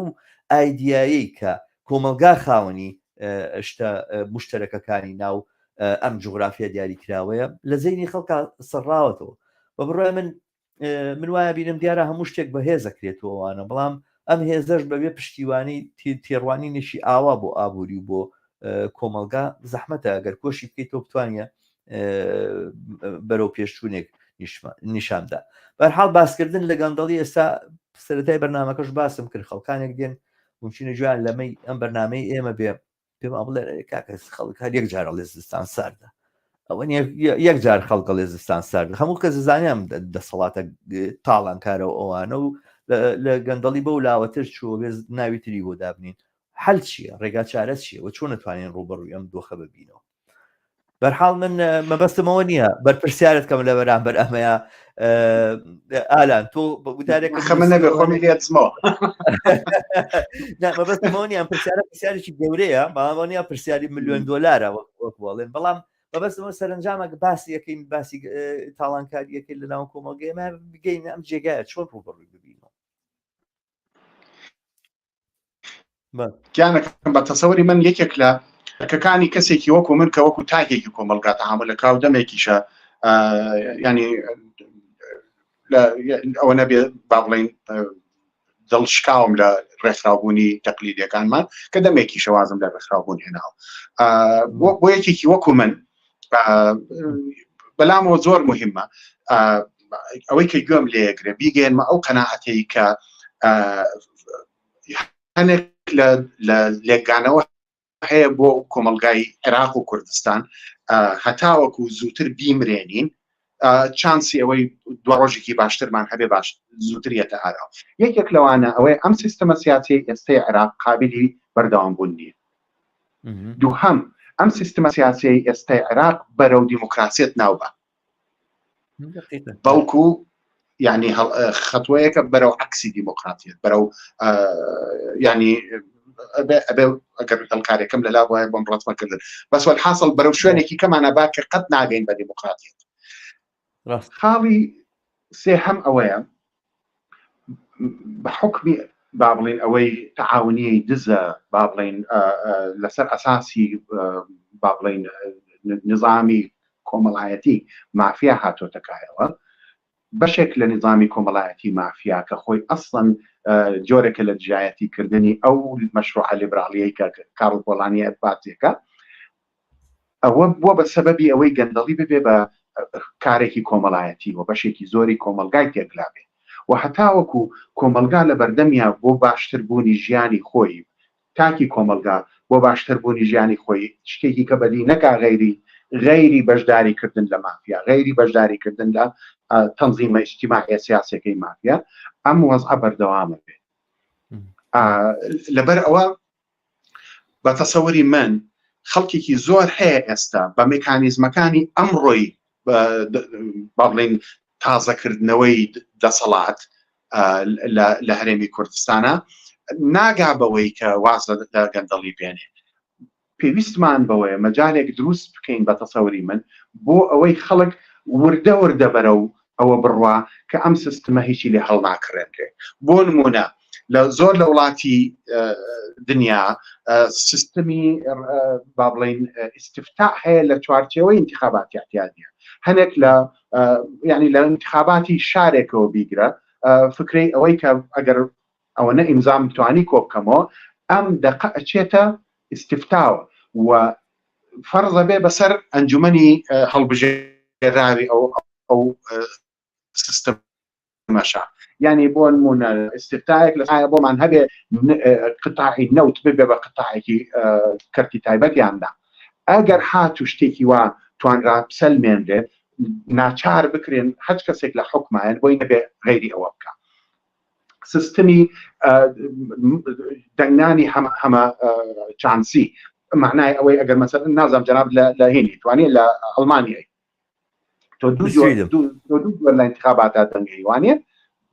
ئایدیایەی کە کۆمەڵگا خاوەنی شتە مشتەرەکەکانی ناو ئەم جوگرافیا دیاریکراوەیە لە زەینی خەڵکا سڕاوەتەوە بە بڕای من من وایە بینم دیارە هەموو شتێک بە هێزەکرێتەوەوانە بەڵام ئەم هێزەش بەبێ پشتیوانی تێڕوانینێکی ئاوا بۆ ئابووری و بۆ کۆمەڵگا زەحمەتە ئەگەر کۆشی بکەیت تۆ بتوانە بەرەو پێشچوونێک نیشاندا بەرحاڵ باسکردن لە گەندەڵی ئێستا سەرەتای بەرنمەکەش باسم کرد خەڵکانێک دێن ممکنە گوێیان لەمەی ئەم بەرنمەی ئێمە بێ پێمان بڵێ کاکە خەڵک هەر یەک جار ئەڵێ زستان ساردە ئەوە یەک جار خەڵک ئەڵێ زستان سارد هەموو کەس زانیان دەسەڵاتە تاڵانکارەوە ئەوانە و لە گەندەڵی بەو لاوەتر چووە بێ ناوی تری بۆ دابنین حل چییە ڕێگا چارە چییە و چۆن نتوانین ڕوبەڕووی ئەم دۆخە ببینەوە؟ بەرحاڵ من مەبەستمەوە نییە بەرپرسیارت کەم لە بەرامبەر ئەمەیە ئالان تۆ وتارێک خەمە نەبێ خۆمی لێچمەوە مەبەستمەوە نیە پرسیارە پرسیارێکی گەورەیە بەڵام نیە پرسیاری ملیۆن دلارە وەک بڵێن بەڵام مەبەستمەوە سەرنجامە باسی یەکەین باسی تاڵانکاریەکەی لە ناو کۆمەڵگەیمە بگەین ئەم جێگایە چۆن ڕوبەڕووی ببینەوە گیانەکەم بە تەسەوری من یەکێک لە ئەرکەکانی کەسێکی وەکو من کە وەکو تاکێکی کۆمەڵگا تەعامل کا و دەمێکیشە ینی ئەوە نەبێ با بڵین دڵ شکاوم لە ڕێکخراوبوونی تەقلیدیەکانمان کە دەمێکی شەوازم لە ڕێکخراوبوون هێناوە بۆ یەکێکی وەکو من بەلامەوە زۆر مهمە ئەوەی کە گوێم لێگرێ بیگەێنمە ئەو قەناعەتەی کە هەنێک لە لێکگانەوە هەیە بۆ کۆمەلگای عێراق و کوردستان هەتاوەکو زووتر بیمرێنین چانسی ئەوەی دو ڕۆژێکی باشترمان هەبێ باش زووتر یەتە ئاراوە یەکێک لەوانە ئەوەی ئەم سیستەمە سیاسی ئێستەی عێراق قابلی بەردەوام بوون نییە دووهەم ئەم سیستمە سیاسیەی ئێستای عێراق بەرەو دیموکراسیەت ناوبە بەڵکو یعنی خەتوەیەکە بەرەو عکسی دیموکراتیت بەرەو ینی ئەبێ ئەگەر دڵکارێکم لەلا وایە بۆم ڕەتمەکردن بەس حاصل بەرەو شوێنێکی کەمانە با کە قەت ناگەین بە دیموکراتیت خاڵی سێهەم ئەوەیە بە حوکمی با بڵین ئەوەی تەعاونیی دزە با بڵین لەسەر ئەساسی با بڵین نظامی کۆمەڵایەتی مافیا هاتۆتە کایەوە بەشێک لە نظامی کۆمەڵایەتی مافیا کە خۆی ئەسڵەن جۆرێکە لە دژایەتی کردنی ئەو مەشروعە لیبراڵیەی کە کارل پۆلانی باسیەکە ئەوە بووە بە سەبەبی ئەوەی گەندەڵی ببێ بە کارێکی کۆمەڵایەتی و بەشێکی زۆری کۆمەڵگای تێکلابێ و هەتاوەکو کۆمەڵگا لە بەردەمیا بۆ باشتر بوونی ژیانی خۆی تاکی کۆمەڵگا بۆ باشتر بوونی ژیانی خۆی شتێکی کە بەدی نەکا غەیری غەیری بەشداری کردن لە مافیا غەیری بەشداری کردن لە تەنزیمە ئیجتیماعیە سیاسیەکەی مافیا ئەم وەزعە بەردەوامە بێ لەبەر ئەوە بە تەسەوری من خەڵکێکی زۆر هەیە ئێستا بە مکانیزمەکانی ئەمڕۆی با بڵین تازەکردنەوەی دەسەڵات لە هەرێمی کوردستانە ناگا بەوەی کە واز لە گەندەڵی بێنێ پێویستمان بەوەیە مەجالێک دروست بکەین بە تەسەوری من بۆ ئەوەی خەڵک وردە وردە بەرەو ئەوە بڕوا کە ئەم سیستمە هیچی لێ هەڵناکڕێنرێ بۆ نمونە لە زۆر لە وڵاتی دنیا سیستمی با بڵین ئیسیفتا هەیە لە چوارچێوەی انتخاباتی اعتیادیە هەنێک لە یعنی لە انتخاباتی شارێکەوە بیگرە فکرەی ئەوەی کە ئەگەر ئەوە نە ئیمزام توانی کۆ بکەمەوە ئەم دەقە ئەچێتە ئیسیفتاوە و فەرزە بێ بەسەر ئەنجومنی هەڵبژێراوی ئەو ئەو سیستم مەشە یعنی بۆ نمونە ئستفتایەک لە ئایا بۆمان هەبێ قطاعی نەوت ببێ بە قطاعێکی کەرتی تایبەتیاندا ئەگەر هات و شتێکی وا توانرا بسەلمێنرێت ناچار بکرێن هەچ کەسێک لە حکومایەن بۆی نەبێ غەیری ئەوە بکە سیستمی دەنگنانی هەمە هەمە چانسی معنای ئەوەی ئەگەر مەسەر نازم جەناب لە هینی توانێت لە ئەڵمانیای تۆ دوو جۆر دوو جۆر لە انتخاباتا دەنگی وانە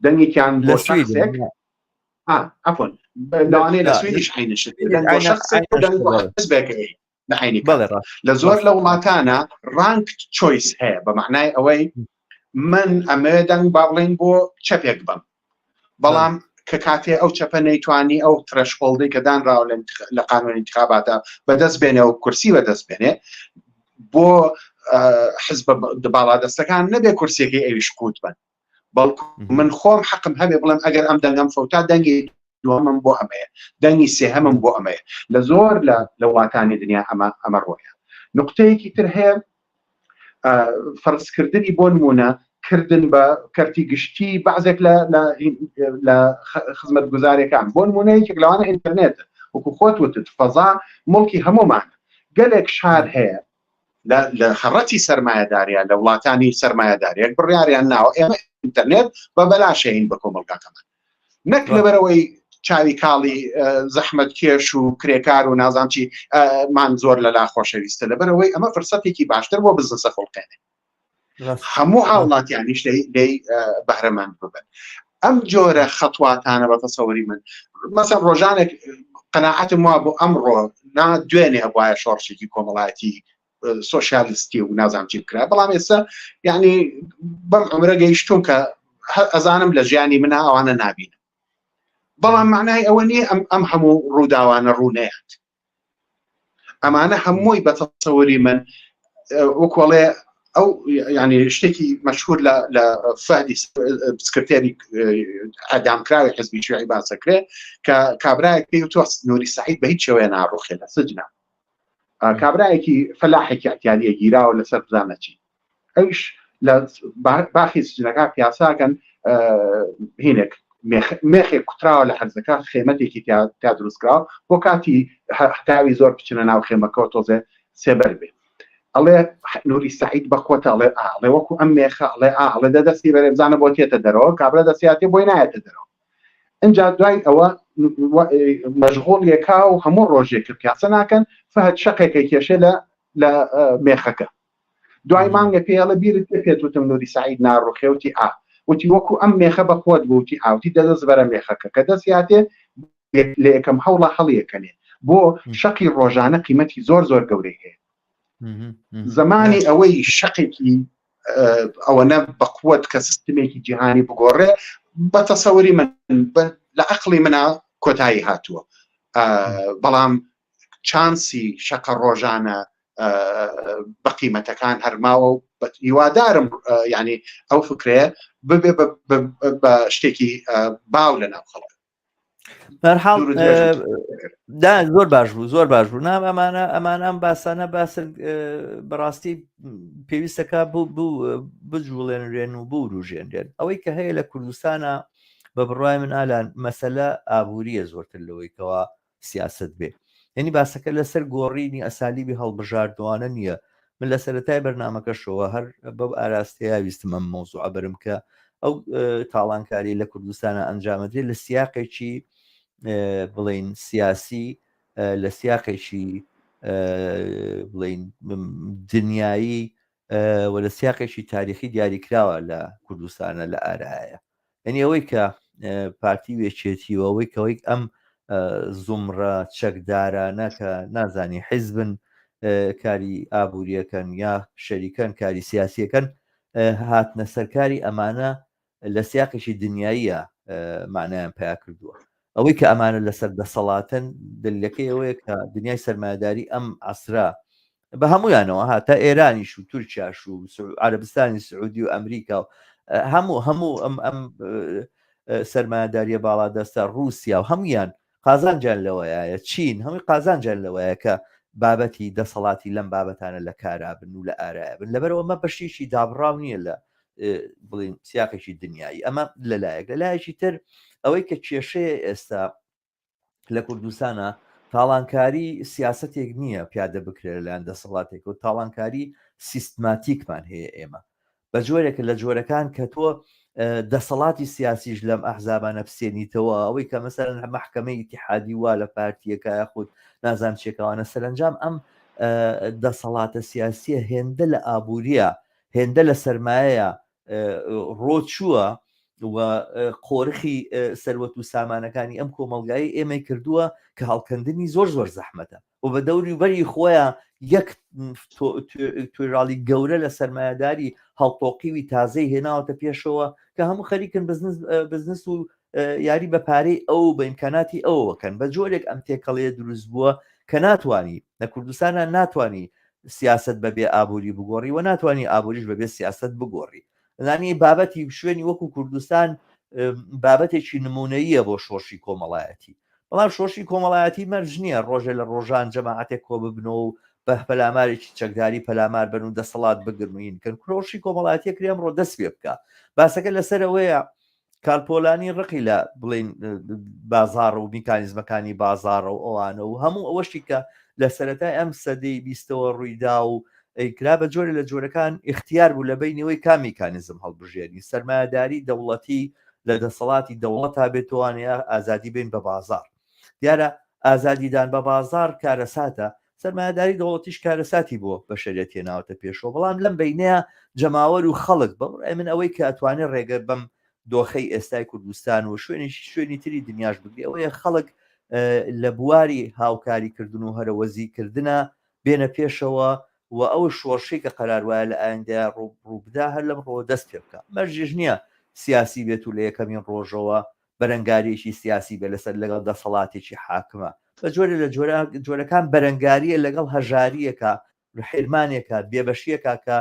دەنگێکیان بۆ شخصێک عفوا لەوانەیە لە سویدیش عینشت دەنگ بۆ شخصێک دەنگ بۆ حزبێک لە عینی لە زۆر لە وڵاتانە ڕانک چۆیس هەیە بە معنای ئەوەی من ئەمەوێ دەنگ با بڵین بۆ چەپێک بم بەڵام کە کاتێ ئەو چەپە نەیتوانی ئەو threshold ەی کە دانراوە لە قانونی انتخاباتە بەدەست بێنێ و کورسی بەدەست بێنێ بۆ حزب باڵادەستەکان نەبێ کورسیەکەی ئەویش قوت بن بەڵکو من خۆم حەقم هەبێ بڵێم ئەگەر ئەم دەنگەم فەوتا دەنگی دووەمم بۆ ئەمەیە دەنگی سێهەمم بۆ ئەمەیە لە زۆر لە لە وڵاتانی دنیا ئەمە ئەمە ڕۆیە نقطەیەکی تر هەیە فەرزکردنی بۆ نمونە کردن بە کەرتی گشتی بەعزێک لە لە خزمەت گوزارەکان بۆ نمونە یەکێک لەوانە ئینتەرنێت وەکو خۆت وتت فەزا مڵکی هەمومان گەلێک شار هەیە لە خەڕەتی سەرمایەداریە لە وڵاتانی سەرمایەداریەک بڕیاریان ناوە ئێمە ئینتەرنێت بە بەلاشەین بە کۆمەڵگاکەمان نەک لەبەرەوەی. چاوی کاڵی زەحمەت کێش و کرێکار و نازانم چی مان زۆر لەلا خۆشەویستە لەبەرەوەی ئەمە فرسەتێکی باشتر بۆ بزنسە خڵقێنێ هەموو هاوڵاتیانیش لی بەهرەمەند ببن. ئەم جۆرە خەتواتانە بە تەسەوری من مەسەن ڕۆژانێک قەناعەتم وا بۆ ئەمڕۆ نا دوێنێ هەبواە شۆڕشێکی کۆمەڵایەتی سۆسیالیستی و نازانم چی بکرا، بەڵام ئێستا یعنی بەم عمرە گەیشتوم کە ئەزانم لە ژیانی منە ئەوانە نابینم، بەڵام معنای ئەوە نییە ئەم ئەم هەموو ڕووداوانە ڕوونەیات. ئەمانە هەمووی بە تەسەوری من وەکوڵێ ئەو ینی شتێکی مەشهور لە لە فەهدی سکرتێری ئەدامکراوی حزبی شیعی باسەکرێ کە کابراایەک پێی تۆ نوری سعید بە هیچ شێوەیە ناڕوخێ لە سجنە کابراایەکی فەلاحێکی ئەتیاریە گیراوە لەسەر بزانە چی ئەویش لە باخی سجنەکە پیاساکەن هینێک مێخێک کوتراوە لە حەرزەکە خێمەتێکی تیا دروستکراوە بۆ کاتی هەتاوی زۆر بچنە ناو خێمەکەەوە تۆزێ سێبەر بێ ئەڵێ نوری سعید بەخۆتە ئەڵێ ئاڵێ وەکو ئەم مێخە ئەڵێ ئاڵێ دە دەستی بەرێ بزانە بۆ تێتە دەرەوە کابرا دەستیاتێ بۆی نایەتە دەرەوە ئینجا دوای ئەوە مەشغوڵ یەکا و هەموو ڕۆژێک کە پیاسە ناکەن فهد شەقێکە کێشێ لە لە مێخەکە دوای مانگە پێڵە بیرت پێ پێت وتم نوری سعید ناڕوخێ وتی ئا وتی وەکو ئەم مێخە بە خۆت بووتی ئاوتی دەدەست بەرە مێخەکە کە دەست یاتێ لە یەکەم هەوڵە هەڵیەکەنێ بۆ شەقی ڕۆژانە قیمەتی زۆر زۆر گەورەی هەیە زمانی ئەوەی شەقێکی ئەوەنە بەقوت کە سیستمێکی جیهانی بگۆڕێ بە تەسەوری من لە عقلی منە کۆتایی هاتووە بەڵام چانسی شەقە ڕۆژانە بە قیمەتەکان هەرماوە و هیوادارم ینی ئەو فکرەیە ببێ بە شتێکی باو لە ناو خەڵک. بەرحاڵ دا زۆر باش بوو زۆر باش بوو نام ئەمانە ئەمانە ئەم باسانە باسە بەڕاستی پێویستەکە بوو بجوڵێنرێن و بوروژێنرێن ئەوەی کە هەیە لە کوردستانە بە بڕای من ئالان مەسەلە ئابووریە زۆرتر لەوەی کەوا سیاسەت بێ یعنی باسەکە لەسەر گۆڕینی ئەسالیبی هەڵبژاردوانە نییە من لە سەرەتای بەرنمەکەشەوە هەر بەو ئاراستەیە ویستم ئەم مەوزوعە بەرم کە ئەو تاڵانکاری لە کوردستانە ئەنجامەدرێت لە سیاقێکی بڵین سیاسی لە سیاقێکی بڵین دنیایی و لە سیاقێکی تاریخی دیاریکراوە لە کوردستانە لە ئارایە یعنی ئەوەی کە پارتی و یەکێتی و ئەوەی کەەوەی ئەم زومڕە چەکدارانە کە نازانی حیزبن کاری ئابووریەکەن یا شەریکەن کاری سیاسیەکەن هاتنە سەرکاری ئەمانە لە سیاقێکی دنیاییە معنایان پیا کردووە ئەوەی کە ئەمانە لەسەر دەسەڵاتن دلیلەکەی ئەوەیە کە دنیای سەرمایەداری ئەم عەسرە بە هەمویانەوە ها تا ئێرانیش و تورکیاش و عەرەبستانی سعودی و ئەمریکا و هەموو هەموو ئەم ئەم سەرمایەداریە باڵا دەستە رووسیا و هەمویان قازانجیان لەوەیە چین هەمووی قازانجیان لەوەیە کە بابەتی دەسەڵاتی لەم بابەتانە لە کارابن و لە ئارایە بن لەبەرەوە مە بەشێکی دابڕاو نییە لە بڵین سیاقێکی دنیایی ئەمە لەلایەک لەلایەکی تر ئەوەی کە کێشەیە ئێستا لە کوردستانە تاڵانکاری سیاستێک نییە پیادە بکرێت لەلایەن دەسەڵاتێک و تاڵانکاری سیستماتیکمان هەیە ئێمە بە جۆرێک لە جۆرەکان کە تۆ دەسەڵاتی سیاسیش لەم ئەحزابانە بسێنیتەوە ئەوەی کە مەسەرەن مەحکەمەی ئیتیحادی وا لە پارتیەکە یاخود نازان چێکەوانە سەرنجام ئەم دەسەڵاتە سیاسیە هێندە لە ئابووریە هێندە لە سەرمایەیە ڕۆچووە و قۆرخی سەروەت و سامانەکانی ئەم کۆمەڵگای ئێمەی کردووە کە هەڵکەندنی زۆر زۆر زەحمەتە و بە دەوری بەری خۆیان یەک توێژاڵی گەورە لە سەرمایەداری هەڵتۆقیوی تازەی هێناوەتە پێشەوە کە هەموو خەریکن بزنس و یاری بە پارەی ئەو بە ئیمکاناتی ئەوەکەن بە جۆرێک ئەم تێکەڵەیە دروست بووە کە ناتوانانی لە کوردستانە ناتوانانی سیاسەت بەبێ ئابووری بگۆڕی و ناتوانانی ئابووریش بەبێ سیاسەت بگۆڕی زانی بابەتی شوێنی وەکو کوردستان بابەتێکی نمونەیە بۆ شۆڕشی کۆمەڵایەتی بەڵام شۆڕشی کۆمەڵایەتی مەرج نییە ڕۆژێ لە ڕۆژان جەماعەتێک کۆ ببنەوە و بە پەلامارێکی چەکداری پەلامار بن و دەسەڵات بگرن و هین کەن شۆڕشی کۆمەڵایەتی کرێ ئەمڕۆ دەست پێ بکە باسەکە لەسەر ئەوەیە کارپۆلانی ڕقی لە بڵین بازاڕ و میکانیزمەکانی بازاڕ و ئەوانە و هەموو ئەوەشی کە لە سەرەتای ئەم سەدەی بیستەوە ڕوویدا و کرا بە جۆرە لە جۆرەکان ئیختیار بوو لە بینەوەی کام میکانیزم هەڵبژێری سەرمایەداری دەوڵەتی. لە دەسەڵاتی دەوڵەتا بێتوانەیە ئازادی بین بە بازار. دیارە ئازادیدان بە بازار کارەساتە، سەرمایەداری دەوڵەتیش کارەساتی بۆ بەشەریەت هێناوەتە پێشەوە، بەڵام لەم بەینەیا جەماوەر و خەڵک بە بڕوای من ئەوەی کە ئەتوانێ ڕێگە بەم دۆخەی ئێستای کوردستان و شوێنێکی شوێنی تری دنیاش بگرێ ئەوەیە خەڵک لە بواری هاوکاریکردن و هەرەوەزی کردنا بێنە پێشەوە و ئەو شۆڕشەی کە قەرار وایە لە ئایندەیا ڕووبدا هەر لەم ڕۆوە دەست پێ بکا. مەرجیش نییە سیاسی بێت و لە یەکەمین ڕۆژەوە بەرەنگارییەکی سیاسی بێت لەسەر لەگەڵ دەسەڵاتێکی حاکمە. بە جۆرێ لە جۆرەکان بەرەنگارییە لەگەڵ هەژارییەکە، حیرمانێکە، بێبەشییەکە کە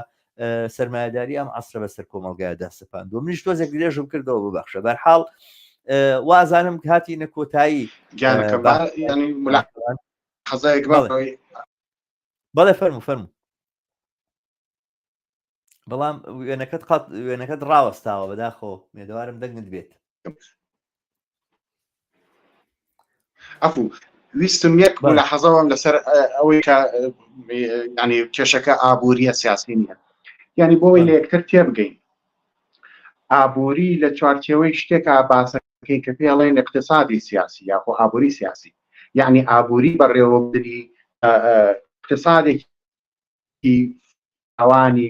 سەرمایەداری ئەم عەسرە بەسەر کۆمەڵگایدا سەپاندووە. منیش تۆزێک درێژم کردەوە ببەخشە. بەرحاڵ وازانم هاتینە کۆتایی. گیانەکەم با یانی ملاحەزەیەک بەڵێ. بەڵێ فەرموو فەرموو. بەڵام وێنەکەت قەت وێنەکەت ڕاوەستاوە بەداخۆ مێدەوارم دەنگت بێت. عەفو ویستم یەک ملاحەزەوەم لەسەر ئەوەی کە ینی کێشەکە ئابووریە سیاسی نییە یعنی بۆ ئەوەی لە یەکتر تێبگەین ئابووری لە چوارچێوەی شتێکا باسەکەی کە پێڵێن اقتصادی سیاسی یاخۆ ئابووری سیاسی یعنی ئابووری بەڕێوەبردنی اقتصادێکی ئەوانی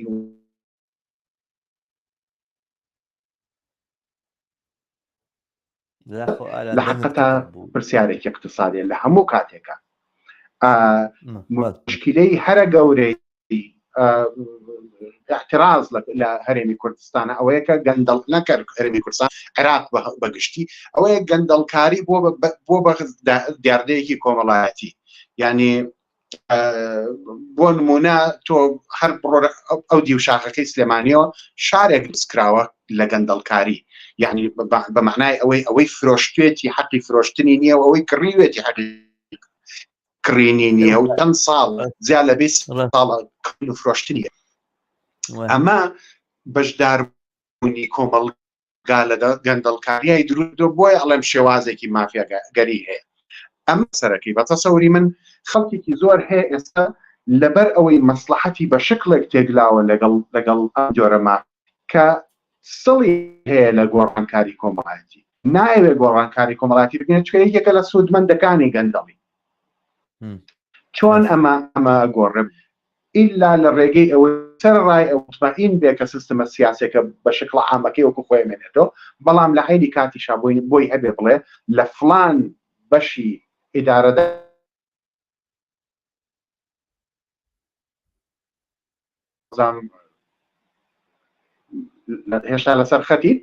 لە حقەتا پرسیارێکی اقتصادیە لە هەموو کاتێکە مشکلەی هەرە گەورەی اعتراض لە هەرێمی کوردستانە ئەوەیە کە گەندەڵ نەکرد هەرێمی کوردستان عێراق بەگشتی ئەوەیە گەندەڵکاری بۆ بۆ بە دیاردەیەکی کۆمەڵایەتی یعنی بۆ نمونە تۆ هەر بڕۆ ئەو دیو شاخەکەی سلێمانیەوە شارێک دروستکراوە لە گەندەڵکاری یعنی بە معنای ئەوەی ئەوەی فرۆشتێتی حەقی فرۆشتنی نییە و ئەوەی کڕیوێتی حەقی کڕینی نییە و چەند ساڵ زیاد لە 20 ساڵ کڕین و فرۆشتنی ئەمە بەشداربوونی کۆمەڵ گا لە گەندەڵکاریای دروستکردوە بۆیە ئەڵێم شێوازێکی مافیاگەری هەیە ئەمە سەرەکی بە تەسەوری من خەڵکێکی زۆر هەیە ئێستا لەبەر ئەوەی مەسلحەتی بە شکڵێک تێگلاوە لەگەڵ لەگەڵ ئەم جۆرە ماف کە سڵی هەیە لە گۆڕانکاری کۆمەڵایەتی نایەوێ گۆڕانکاری کۆمەڵاتی بگەێت چکە یەکێکە لە سوودمەندەکانی گەندەڵی چۆن ئەمە ئەمە گۆڕێ ئیلا لە ڕێگەی ئەوەی سەرەڕای ئەوە موتمەئین بێ کە سیستمە سیاسیەکە بە شکڵە عامەکەی وەکو خۆی ئەمێنێتەوە، بەڵام لە عەینی کاتیشا بۆی بۆی هەبێ بڵێ لە فڵان بەشی ئیدارەدا هێشتا لەسەر خەتی؟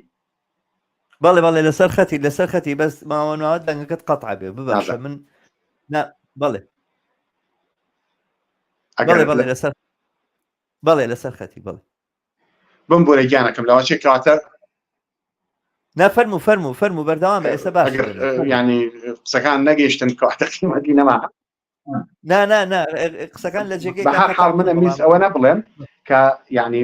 بەڵێ بەڵێ لەسەر خەتی لەسەر خەتی بەس ماوە ناوە دەنگەکەت قەتع بێ ببەخشە من نا بەڵێ بەڵێ بەڵێ لەسەر بەڵێ لەسەر خەتی بەڵێ بم بۆرە گیانەکەم لەوە چێ کەواتە نا فەرمو فەرمو فەرمو بەردەوام بە ئێستا باش ینی قسەکان نەگەیشتن کەواتە قیمەتی نەما نا نا نا قسەکان لە جێگەی بە هەر حاڵ من ئەمیست ئەوە نەبڵێم کە یعنی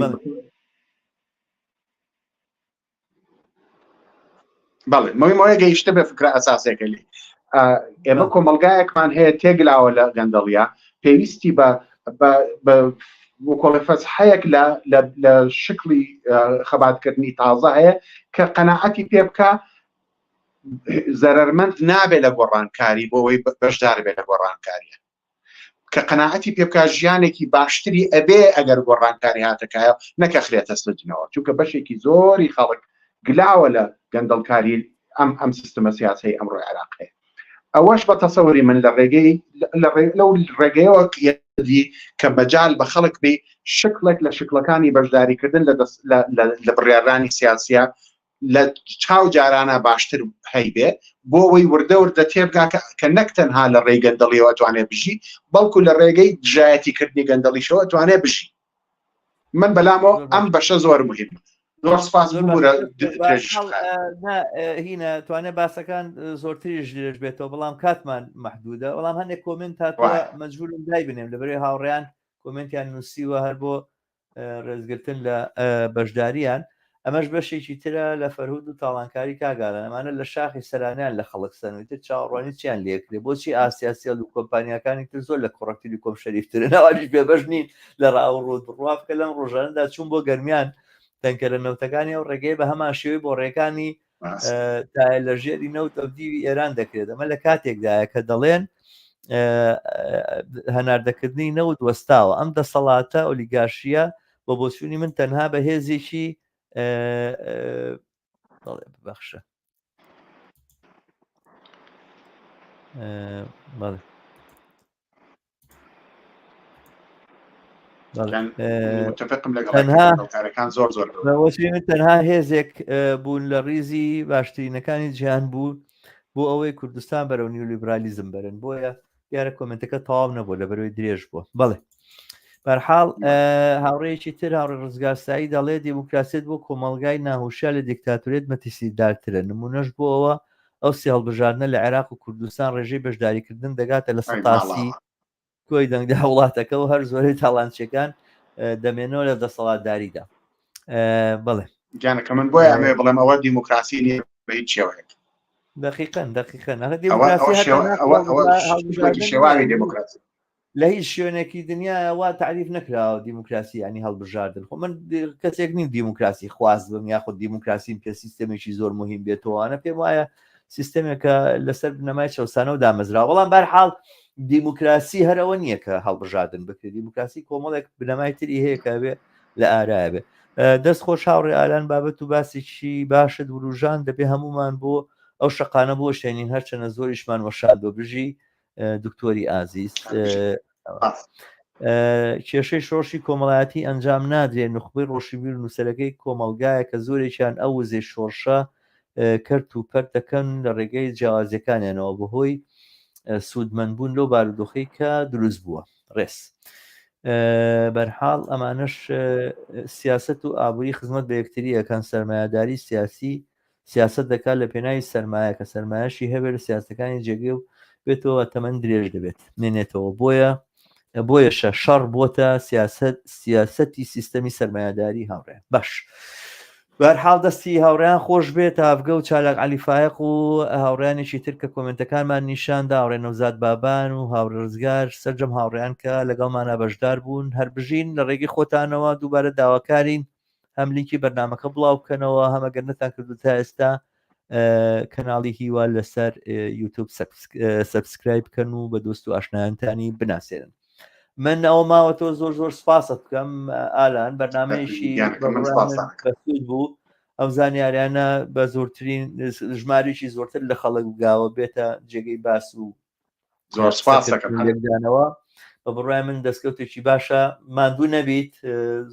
بەڵێ مەوی مەوەیە گەیشتە بە فکرە ئەساسێکە لێ ئێمە کۆمەلگایەکمان هەیە تێگلاوە لە گەندەڵیە پێویستی بە وکۆڵێ فەسحەیەک لە لە شکلی خەباتکردنی تازە هەیە کە قەنەعەتی پێ بکە زەرمەند نابێت لە گۆڕانکاری بۆ ئەوەی بەشدار بێت لە گۆڕانکاریە کە قەناعەتی پێ بکا ژیانێکی باشتری ئەبێ ئەگەر گۆڕانکاری هاتەکایە نەکەخرێتە سجنەوە چونکە بەشێکی زۆری خەڵک گلاوە لە گەندەڵکاری ئەم ئەم سیستمە سیاسەی ئەمڕۆ عێراق هەیە ئەوەش بە تەسەوری من لە ڕێگەی لەو ڕێگەیەوە دی کە مەجال بە خەڵک بی شکڵێک لە شکڵەکانی بەشداریکردن لە لە بڕیاردانی سیاسیە لە چاو جارانا باشتر هەیبێ بۆ ئەوەی وردە وردە تێبگا کە نەک تەنها لە ڕێی گەندەڵیەوە ئەتوانێ بژی بەڵکو لە ڕێگەی دژایەتی کردنی گەندەڵیشەوە ئەتوانێ بژی من بەلامەوە ئەم بەشە زۆر مهم زۆر سپاس ببورە هینە توانێ باسەکان زۆرتریش درێژ بێتەوە بەڵام کاتمان محدودە بەڵام هەندێک comment هاتووە مەجبورم دای بنێم لەبەرەی هاوڕێیان comment یان نووسیوە هەر بۆ ڕێزگرتن لە بەشداریان ئەمەش بەشێکی ترە لە فەرهود و تاڵانکاری کاگالان ئەمانە لە شاخی سەرانیان لە خەڵک سەنووی تر چاوەڕوانی چیان لێکرێ بۆچی ئاسیاسیەل و کۆمپانیاکانی تر زۆر لە کۆڕەک تیلیکۆم شەریفترن ئەوانیش بێبەش نین لە ڕاو ڕووت بڕوا بکە لەم ڕۆژانەدا چوون بۆ گەرمیان تەنکەرە نەوتەکانی ئەو ڕێگەیە بە هەمان شێوەی بۆ ڕێکانی. تایە لە ژێری نەوت ئەودیوی ئێران دەکرێت. ئەمە لە کاتێکدایە کە دەڵێن هەناردەکردنی نەوت وەستاوە. ئەم دەسەڵاتە ئۆلیگارشیە بە بۆچوونی من تەنها بە هێزێکی ببەخشە بەڵێ زۆر زۆر تەنها هێزێک بوون لە ریزی باشترینەکانی جیهان بوو بۆ ئەوەی کوردستان بەرەو نیولیبرالیزم بەرن. بۆیە دیارە کۆمنتەکە تەواو نەبوو لە بەرەوەی درێژ بووە. بەڵێ بەرحاڵ هاوڕێیەکی تر هاوڕێ ڕزگارسایی دەڵێ دیموکراسیت بۆ کۆمەڵگای ناهوشیار لە دیکتاتۆریەت مەترسیدارترە، نمونەش بۆ ئەوە ئەو سێ هەڵبژاردنە لە عێراق و کوردستان ڕێژەی بەشداریکردن دەگاتە 30% کۆی دەنگدا وڵاتەکە و هەر زۆرەی تاڵانچیەکان دەمێنەوە لە دەسەڵاتداریدا. بەڵێ گیانەکە من بۆیە ئەمەوێ بڵێم ئەوە دیموکراسی نییە بە هیچ شێوەیەک. دقیقاً دقیقاً شێواوی دیموکراسی لە هیچ شوێنێکی دنیا وا تعریف نەکراوە دیموکراسی ینی هەڵبژاردن. خۆ من کەسێک نیم دیموکراسی خواست بم یاخود دیموکراسیم پێ سیستەمێکی زۆر مهم بێتەوەوانە، پێم وایە سیستەمێکە لەسەر بنەمای چەوسانە و دامەزراوە. بەڵام بەرحاڵ دیموکراسی هەرەوە نییە کە هەڵبژاردن بکرێت، دیموکراسی کۆمەڵێک بنەمای تری هەیە کە بێ لە ئارایە بێ. دەست خۆش هاوڕێ ئالان، بابەت و باسێکی باشت وروژان، دەبێ هەمومان بۆ ئەو شقانە بۆشێنین هەرچەنە زۆریشمان وەشاندۆ. بژی دکتۆری ئازیز. کێشەی شۆڕشی کۆمەڵایەتی ئەنجام نادرێن، نوخبەی ڕۆشنبیر و نووسەرەکەی کۆمەڵگایە کە زۆرێکیان ئەو وزەی شۆڕشە کەرت و پەرت دەکەن لە ڕێگەی جیاوازیەکانیانەوە بەهۆی سوودمەندبوون لەو بارودۆخەی کە دروست بووە. ڕێز. بەرحاڵ ئەمانەش سیاست و ئابووری خزمەت بە یەکتری ئەکەن. سەرمایەداری سیاسی سیاست دەکات لە پێناوی سەرمایە، کە سەرمایەشی هەبێت لە سیاستەکانی جێگەی و بێتەوە تەمەن درێژ دەبێت مێنێتەوە. بۆیە بۆیەشە شەڕ بۆتە سیاست سیاسەتی سیستەمی سەرمایەداری. هاوڕێ باش بەرحاڵ دەستی هاوڕیان خۆش بێت، تاڤگە و چالاک علی فایق و هاوڕیانێکی تر کە کۆمنتەکانمان نیشاندا، هاوڕێ نەوزاد بابان و هاوڕێ ڕزگار، سەرجەم هاوڕیان کە لەگەڵمانە بەشدار بوون، هەر بژین. لە ڕێگەی خۆتانەوە دووبارە داواکارین هەم لینکی بەرنمەکە بڵاو بکەنەوە، هەم ئەگەر نەتان کردو تا ئێستا کەناڵی هیوا لەسەر یوتوب subscribe بکەن و بە دۆست و ئاشنایانتانی بناسێنن. من ئەوە ماوەتەوە زۆر زۆر سپاست بکەم ئالان، بەرنمەیەکی بەسوود بوو. ئەو زانیاریانە بە زۆرترین ژمارێکی زۆرتر لە خەڵک بگاوە بێتە جێگەی باس و زۆر سپاس دەکەم. لێکدانەوە بە بڕای من دەستکەوتێکی باشە. ماندوو نەبیت،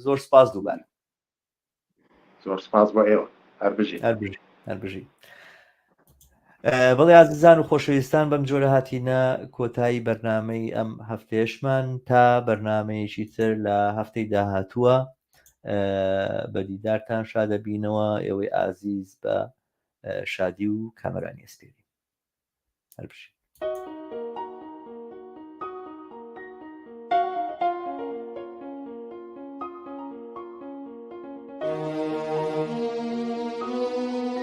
زۆر سپاس دووبارە. زۆر سپاس بۆ ئێوە، هەر بژی. هەر بژی، هەر بژی. بەڵێ ئازیزان و خۆشەویستان، بەم جۆرە هاتینە کۆتایی بەرنامەی ئەم هەفتەیەشمان. تا بەرنامەیەکی تر لە هەفتەی داهاتووە بە دیدارتان شادەبینەوە. ئێوەی ئازیز بە شادی و کامەرانی ئەسپێرین. هەر بژی.